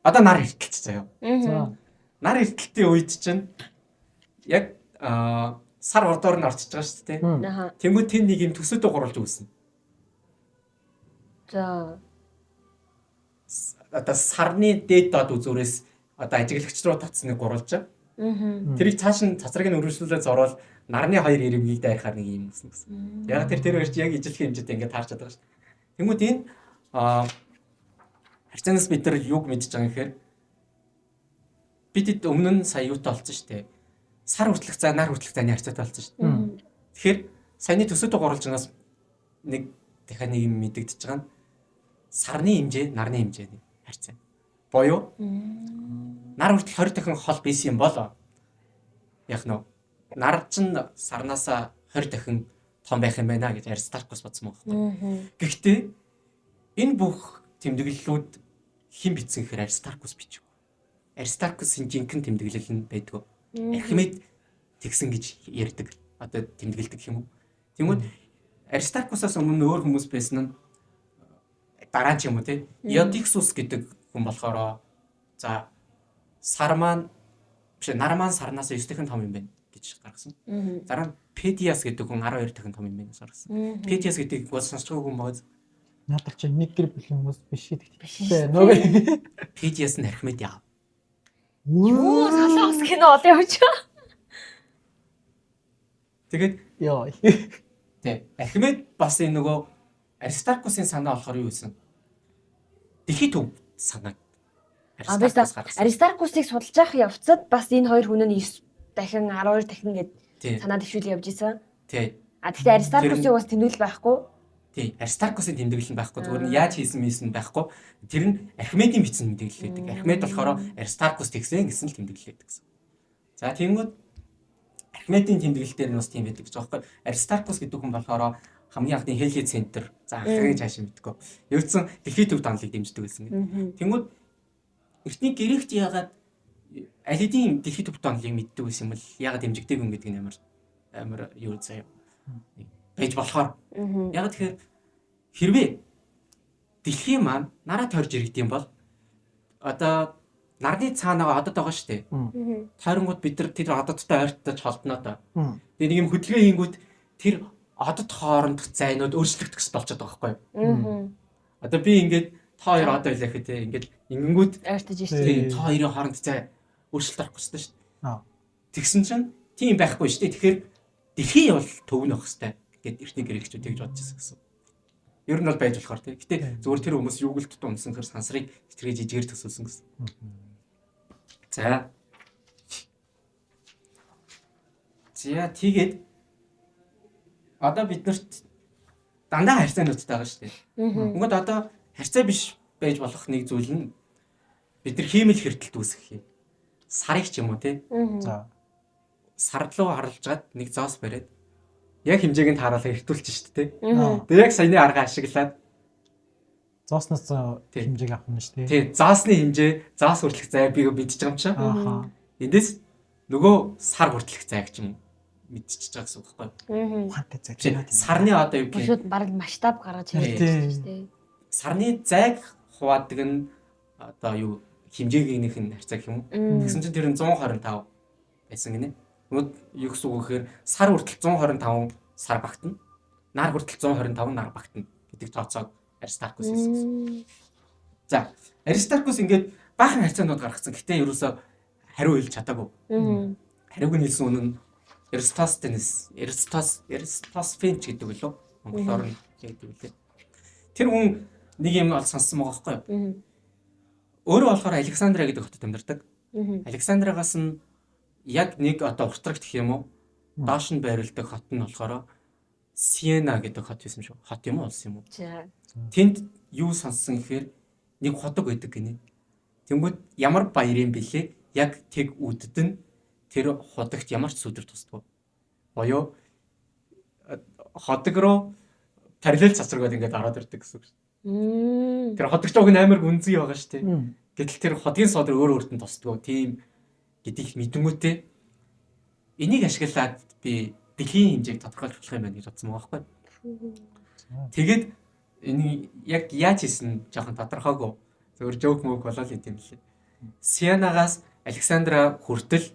Одоо нар эртэлт заяа. За. Нар эртэлтийн үед чинь яг сар урдуур нь орчиж байгаа шүү дээ. Тэнгүүд тэнд нэг юм төсөөдөө гурвалж үүснэ. За. Одоо сарны дээд доод үзүүрээс одоо ажиглагч руу татсныг гурвалж. Тэрийг цааш нь цацраг нь өргөжлүүлээ зурвал нарны хоёр ирэмгийг дайрахаар нэг юм үүснэ гэсэн. Яг тэр хоёр чи яг ижилхэн хэмжээтэй ингээд таарч чаддаг шүү дээ. Тэнгүүд энэ харьцаанаас бид нар юуг мэдж байгаа юм гэхээр бидэд өмнө нь сая юутай олцсон шүү дээ. Сар хүртэлх зай, нар хүртэлх зайны харьцаатай олцсон шүү дээ. Тэгэхээр саяны төсөөдөө гурвалжингаас нэг дахиад нэг юм мэдэгдэж байгаа нь сарны хэмжээ, нарны хэмжээний харьцаа. Боёо нар хүртэл 20 дахин хол байсан юм бол яг нөө нар чинь сарнаасаа 20 дахин том байх юм байна гэж Аристаркус бодсон байхгүй. Гэхдээ энэ бүх тэмдэглэлүүд хэн бичсэн гэхээр Аристаркус бичв. Аристаркусын жинхэнэ тэмдэглэл нь байдгүй. Архимед тэгсэн гэж ярьдаг. Одоо тэмдэглэдэг юм уу? Тэнгүүд Аристаркусаас өмнө өөр хүмүүс байсан нь дараа ч юм уу те. Эодиксус гэдэг хүн болохоор за сар маань биш нар маань сарнаас 9 дахин том юм байна гэж гаргасан. Дараа нь Педиас гэдэг хүн 12 дахин том юм байна гэж гаргасан. Педиас гэдэг бол сонсч байгаагүй хүн байгаа. Надад чи нэг гэр бүлийн хүмүүс биш гэдэг. Биш. Нөгөө Педиас нь Архимед яав. Юу солонгос кино олон явж. Тэгээд ёо. Тэ. Архимед бас энэ нөгөө Аристаркусын санаа болохоор юу байсан? Дэлхийн төв санааг Аристаркус гаргасан. Аристаркусыг судалж явах явцад бас энэ хоёр хүн нь 9 дахин 12 дахин гэд санаа дэвшүүл явж исэн. Тий. А тэгэхээр Аристаркусын бас тэмдэглэл байхгүй. Тий. Аристаркусын тэмдэглэл нь байхгүй. Зүгээр нь яаж хийсэн мийсэн байхгүй. Тэр нь Архимедийн бичсэн тэмдэглэл байдаг. Архимед болохоор Аристаркус тэгсэн гэсэн л тэмдэглэл байдаг гэсэн. За тэгэнгүүт Архимедийн тэмдэглэл дээр нь бас тийм байдаг гэж байгаа байхгүй. Аристаркус гэдэг хүн болохоор хамгийн анхны Хелли центр. За анхны цааш мэдгүй. Ердсөн дэлхийн төв данлыг дэмждэг байсан гэдэг. Тэнгүүд эртний грект яагаад аль хэдийн дэлхийн төв данлыг мэддэг байсан юм бол яагаад дэмжигдэг юм гэдэг нь амар амар юу заяа. Байж болохоор. Яагаад тэгэхээр хэрвээ дэлхийн маань нараа тойрж иргэдэм бол одоо нарны цаанаага одод байгаа шүү дээ. Тойронгууд бид нар тэр ододтой ойртож холдноо доо. Тэгээ нэг юм хөдөлгөөн хийнгүүт тэр одод хоорондох зайнууд өөрчлөгдөх хэрэгтэй болчиход байгаа байхгүй юу? Одоо би ингээд та хоёр од байлаа гэхэд те ингээд ингэнгүүт ойртож шүү дээ. Та хоёрын хооронд зай өөрчлөлт орохгүй шүү дээ. Тэгсэн чинь тийм байхгүй шүү дээ. Тэгэхээр дэлхий бол төв нь авах хэрэгтэй гэд эртний грекчүүд тэгж бодож байсан гэсэн. Ер нь бол байж болохоор те. Гэтэ зүгээр тэр хүмүүс юуг л дутуу унсан гэхэр сансрыг хэтэрхий жижигээр төсөөлсөн гэсэн. За. За тэгээд одоо бид нарт дандаа харьцаануудтай байгаа шүү дээ. Ингээд одоо харьцаа биш байж болох нэг зүйл нь бид нар хиймэл хэртэлт үүсгэх юм. Сарыг ч юм уу те. За. Сар руу харлжгаад нэг зоос бариад яг хэмжээг нь тааруулаа хэртүүлчих шүү дээ. Тэгээ яг саяны арга ашиглаад зоосноос хэмжээг авах юм шүү дээ. Тий, зоосны хэмжээ, зоос хүртэлх зай би мэдчих юм чинь. Ааха. Эндээс нөгөө сар хүртэлх зайг ч юм уу. мэдчихэж байгаа гэсэн үг байхгүй юу? Ухаантай Жишээ, загнаад. Сарны одоо юу гэх Шууд бараг масштаб гаргаж Тий. хэлж шүү дээ. Сарны зайг хуваадаг нь одоо юу хэмжээгийнх нь харьцаа гэх юм уу? Тэгсэн чинь тэр нь 125 байсан гинэ. Тэгмэд юу гэсэн үг вэ гэхээр сар хүртэл 125 сар багтана. Нар хүртэл 125 нар багтана гэдэг тооцоог Аристаркус хийсэн гэсэн. За, Аристаркус ингээд баахан харьцаанууд гаргацсан. Гэтэ ерөөсөө хариу хэлж чадаагүй. Хариуг нь хэлсэн үнэн нь Эристостенес, Эристосфен ч гэдэг лөө. Монголоор нь гэдэг үлээ. Тэр хүн нэг юм ол сонссон байгаа байхгүй юу? Өөрөө болохоор Александра гэдэг хотод амьдардаг. Александрагаас нь яг нэг одоо уртрагт гэх юм уу? Доош нь байрладаг хот нь болохоор Сиена гэдэг хот байсан шүү. Хот юм уу улс юм уу? За. Тэнд юу сонссон гэхээр нэг ходог байдаг гинэ. Тэнгүүд ямар баяр юм бэлээ? Яг тэг үдэд нь тэр ходогт ямар ч сүдэр тусдаггүй. Боёо ходог руу параллел цацрагууд ингээд ороод ирдэг гэсэн үг шүү. Тэр ходогч уг нь амар гүнзгий байгаа шүү дээ. Гэтэл тэр ходгийн содор өөр өөрт нь тусдаггүй. Тийм гэдгийг мэдэнгүүтээ энийг ашиглаад би дэлхийн хэмжээг тодорхойлж болох юм байна гэж бодсон байгаа байхгүй. Тэгээд энийг яг яаж хийсэн жоохон тодорхойгүй. Зөвхөн жоок мөг болоо л идэм лээ. Сианагаас Александра хүртэл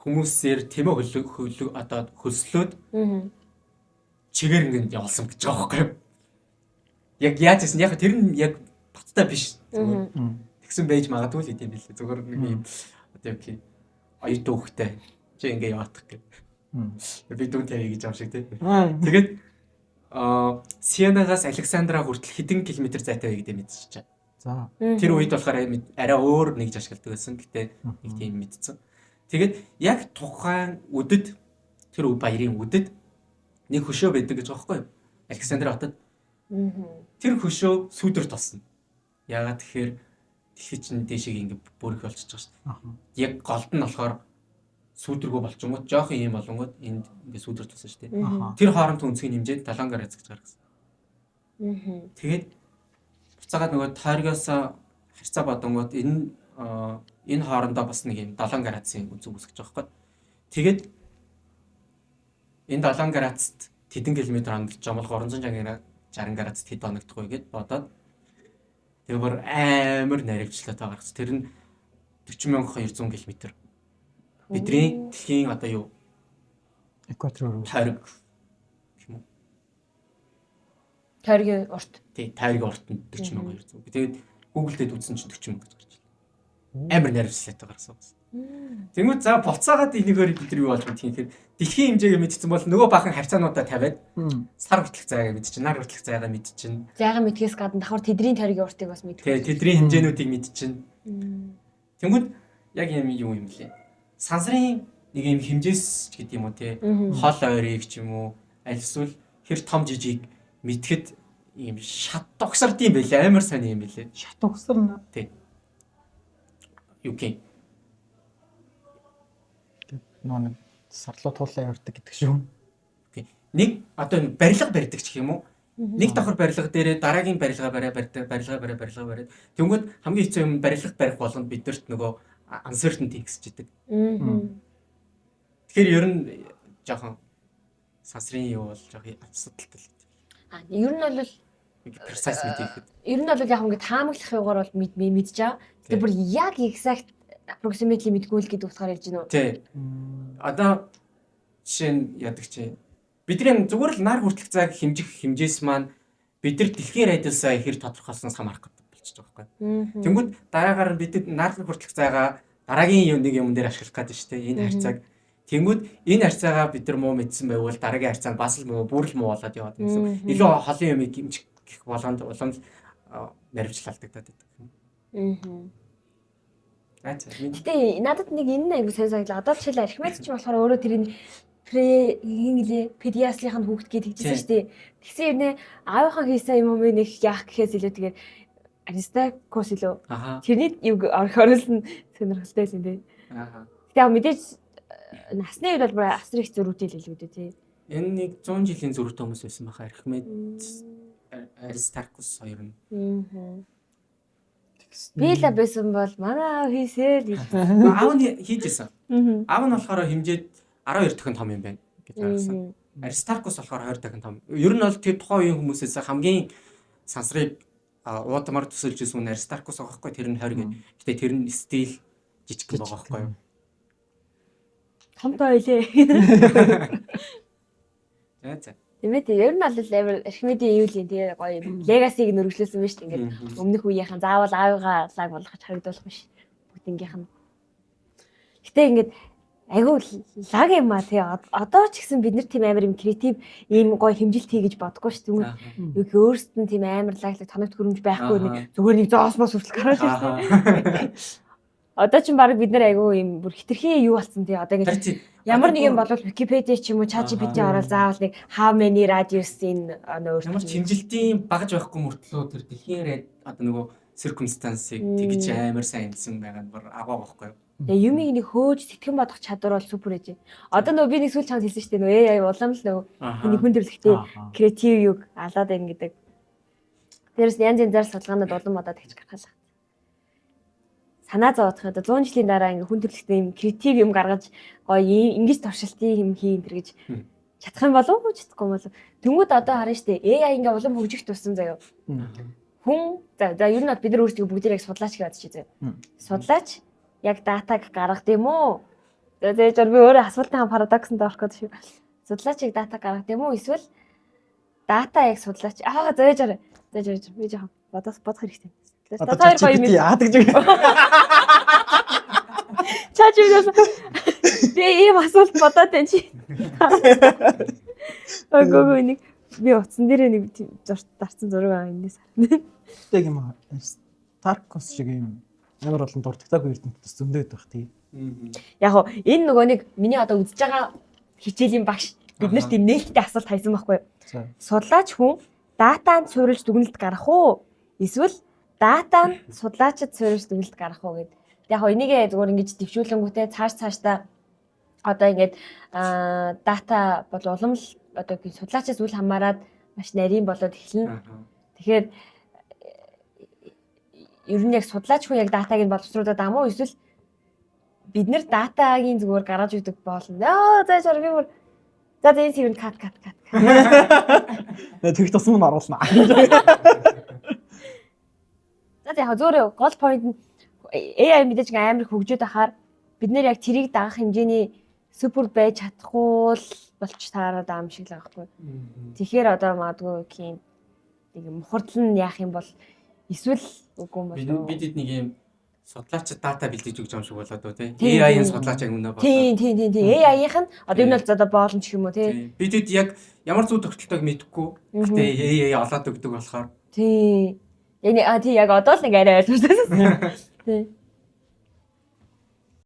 хүмүүсээр тэмээ хөлөг одоо хөлслөөд чигээр ингээд явуулсан гэж байгаа байхгүй юу? Яг яаж хийсэн яг тэр нь яг баттай биш. Зүгээр тэгсэн байж магадгүй л идэм билээ. Зүгээр нэг юм одоо юу гэх юм оюутан хөхтэй чи ингээ яваадах гэх. Би дүн тавья гэж юм шиг тий. Тэгээд Сианагаас Александра хүртэл хэдэн километр зайтай вэ гэдэг мэдчихэж. За. Тэр үед болохоор арай өөр нэгж ашигладаг байсан. Гэтэ нэг тийм мэдсэн. Тэгээд яг тухайн үдэд тэр баярын үдэд нэг хөшөө байдаг гэж байгаа байхгүй юу? Александр хотод. Тэр хөшөө сүүдэр тосно. Яагаад тэгэхээр дэлхий чинь дээшээ ингэ бүрэх болчихж байгаа шүү дээ. Яг голд нь болохоор сүүдэргүй болчингууд жоохон юм болонгууд энд ингэ сүүдэр тосон шүү дээ. Тэр хооронд өнцгийн хэмжээд 7 градус гэж гаргасан. Тэгээд буцаагаад нөгөө тойргоос харьцаа бодонгууд энэ хоорондоо бас нэг юм 7 градусын өнцөг үүсгэж байгаа байхгүй. Тэгээд энэ 7 градуст тэдэн километр оногдож байгаа бол 360 градуст хэд оногдох вэ гэд бодоод тэгээ бүр амар наривчлаа гаргасан. Тэр нь 40,200 км. Бидний дэлхийн одоо юу Экватор руу. тойрог гэх юм уу? Тойргийн урт. Тий, тойргийн урт нь 40,200. Тэгээд Google дээр үзсэн чинь 40,000 гэж гарч ирлээ. Амар наривчлаатай гаргасан. Тэнгүүд за буцаагаад энийгээр бид нар юу болж мэдх юм гэхээр дэлхийн хэмжээгээ мэдсэн бол нөгөө бахан харьцаануудаа тавиад сар хүртэлх зайгаа мэдчихэв, нар хүртэлх зайгаа мэдчихэв. Зайгаа мэдхээс гадна давхар тэдний тойргийн уртыг бас мэдэх. Тэгээ тэдний хэмжээнүүдийг мэдчихэв. Тэнгүүд яг юм юу юм лээ. Сансрын нэг юм хэмжээс ч гэдэг юм уу те хол ойрыг ч юм уу аль эсвэл хэр том жижиг мэдхэд ийм шат угсард юм байлээ. Амар сони юм байлээ. Шат угсарна. Тий. Юу гэх Нөө нэг сарлуу туулаа явдаг гэдэг шүү. Тий. Нэг одоо энэ барилга барьдаг ч гэх юм уу? Нэг давхар барилга дээрээ дараагийн барилга бариа барьдаг, барилга бариа барилга бариад. Тэнгүүд хамгийн хэцүү юм барилга барих болгонд бидэрт нөгөө uncertainty гэсчихдээ. Тэгэхээр ер нь жоохон сансрын юу бол жоохон асуудалтай л. А ер нь бол precise мэдээхэд. Ер нь бол яг ингэ таамаглах юугаар бол мэдж байгаа. Тэгээ бүр яг exact approximately мэдгүй л гэдэг утгаар ярьж байна уу? Тий. Одоо жишээ нь яадаг чи бидний зүгээр л нар хүртэлх зайг хэмжих хэмжээс маань бид нар дэлхийн радиусаа хэр тодорхойлсноос хамаарах гэдэг болчихж байгаа байхгүй. Тэнгүүд дараагаар нь бид нар хүртэлх зайгаа дараагийн юм нэг юм дээр ашиглах гэдэг шүү дээ. Энэ харьцааг тэнгүүд энэ харьцаагаа бид нар муу мэдсэн байвал дараагийн харьцаа нь бас л муу бүр л муу болоод яваад гэсэн. Илүү холын юмыг хэмжих гэх болгонд улам л наривчлалдагдаад байдаг. Гэтэ надад нэг энэ аягүй сайн санагдлаа. Одоо жишээл Архимед ч болохоор өөрөө тэр энэ хин гэлээ Педиаслынх нь хүүхэд гэж тэгжсэн шүү дээ. Тэгсэн юм нэ аавынхаа хийсэн юм юм нэг яах гэхээс илүү тэгээд Аристаркус илүү. Тэрний юг оруулсан сонирхолтой л юм дээ. Гэтэ яг мэдээж насны үед бол бүр асар их зөрүүтэй л илүү дээ тий. Энэ нэг 100 жилийн зөрүүтэй хүмүүс байсан баха. Архимед, Аристаркус хоёр нь. Би л байсан бол манай аав хийсээ л гэж. Аав нь хийж исэн. Аав нь болохоор хэмжээд 12 дахин том юм байна гэж гаргасан. Аристаркус болохоор 20 дахин том. Ер нь бол тэр тухайн үеийн хүмүүсээс хамгийн сансрыг уудамар төсөөлж ирсэн хүн Аристаркус байгаа байхгүй, тэр нь 20 гэдэг. Гэтэ тэр нь still жижигхэн байгаа байхгүй юу? Томтой байлээ. За за. Тийм ээ, тийм. Ер нь бол амар Архимедийн юу л юм, тэгээ гоё legacy г нөргөлөөсөн байна шүү дээ. Ингээд өмнөх үеийнхэн заавал аавыгаа лаг болгож харагдуулах биш. Бүгднгийнх нь. Гэтэ ингээд айгүй лаг юм а, тий. Одоо ч гэсэн бид нар тийм амар юм креатив, ийм гоё хэмжилт хий гэж бодохгүй шүү дээ. Юу гэх өөрсдөд нь тийм амар лаглаг тоногт хөрөмж байхгүй, нэг зүгээр нэг зоосмоос хүртэл гараад ирсэн. Одоо ч баг бид нар айгүй юм бүр хитрхи юу болсон, тий. Одоо ингээд ямар нэг юм болвол Wikipedia ч юм уу, ChatGPT ороод заавал нэг how many radius in өөр ямар ч хэмжилтийн багаж байхгүй мөртлөө тэр дэлхийн одоо нөгөө circumstance-ыг тэгж амар сайн эндсэн байгаа нь бүр агуу байхгүй юу? Тэгээ юмыг нэг хөөж сэтгэн бодох чадвар бол супер ээж. Одоо нөгөө би нэг сүүл чамд хэлсэн шүү дээ. Нөгөө AI улам л нөгөө хүний хүн төрөлхтний креатив юг алаад байна гэдэг. Тэрээс янз янзаар судалгаанууд улам одоо тэгж гаргах. Санаа зовоодох одоо 100 жилийн дараа ингээ хүн төрөлхтний юм креатив юм гаргаж, гоё ингэж туршилтын юм хийн тэр гэж чадах юм болов уу, чадахгүй юм болов. Тэнгүүд одоо харна штэ, AI ингээ улам хөгжих тусам заяа. Хүн за за ер нь бол бид нар өөрсдөө бүгдээр яг судлаач гэж бодчих заяа. Судлаач яг data г гаргад юм уу? За за би өөрөө асуултын парадоксонд орох гэдэг шүү. Судлаач яг data гаргад юм уу? Эсвэл data яг судлаач аа зөөж арай. Зөөж зөөж би жоохон бодох бодох хэрэгтэй. Одоо ChatGPT яадаг гэж. ChatGPT би ийм асуулт бодоод байна чи. Үгүй, нэг би утсан дээр нэг зурт дарцсан зураг аа энэс. Тэг юм Таркос шиг юм ямар олон дурдтаггүй эрдэмтэд зөндөөд байх, тий. Яг хоо энэ нөгөө нэг миний одоо үзэж байгаа хичээлийн багш бид нарт тийм нээлттэй асуулт хайсан байхгүй юу? Судлаач хүн data нд суурилж дүгнэлт гаргах уу? Эсвэл data нь судлаачид суурилж дүгнэлт гаргах уу гэд. Яг хоо энийгээ зүгээр ингэж дэвшүүлэнгүүтээ цааш цаашдаа одоо ингээд data бол улам л одоо судлаачаас үл хамааран маш нарийн болоод эхэлнэ. Тэгэхээр ер нь яг судлаач хүн яг data г нь боловсруулад байгаа мó, эсвэл бид нэр data гийн зүгээр гаргаж өгдөг болно. Аа за жар би бүр за за энэ цэвэнд cut, cut, cut. Тэгэх тусам нь оруулна. За яг зөвөр гол point нь AI мэдээж амар хөгжөөд ахаар бид нэр яг тэрийг дагах хэмжээний супер байж чадахгүй л болч таарад байгаа юм шиг л байгаа байхгүй. Тэгэхээр одоо магадгүй тийм нэг мухардлан нь яах юм бол, эсвэл үгүй юм болоо. Бид нэг юм судлаач data бэлдэж өгч юм шиг болоод үү, тий. AI-ын судлаач яг үнэ болоо. Тийм. AI-ийнх нь одоо ер нь бол одоо боломж гэх юм уу, тий. Бид яг ямар зүй тогтолтойг мэдэхгүй. Гэтэ AI олоод өгдөг болохоор. Тийм. Яг а тий, яг одоо л нэг арай ойлгомжтой. Тий.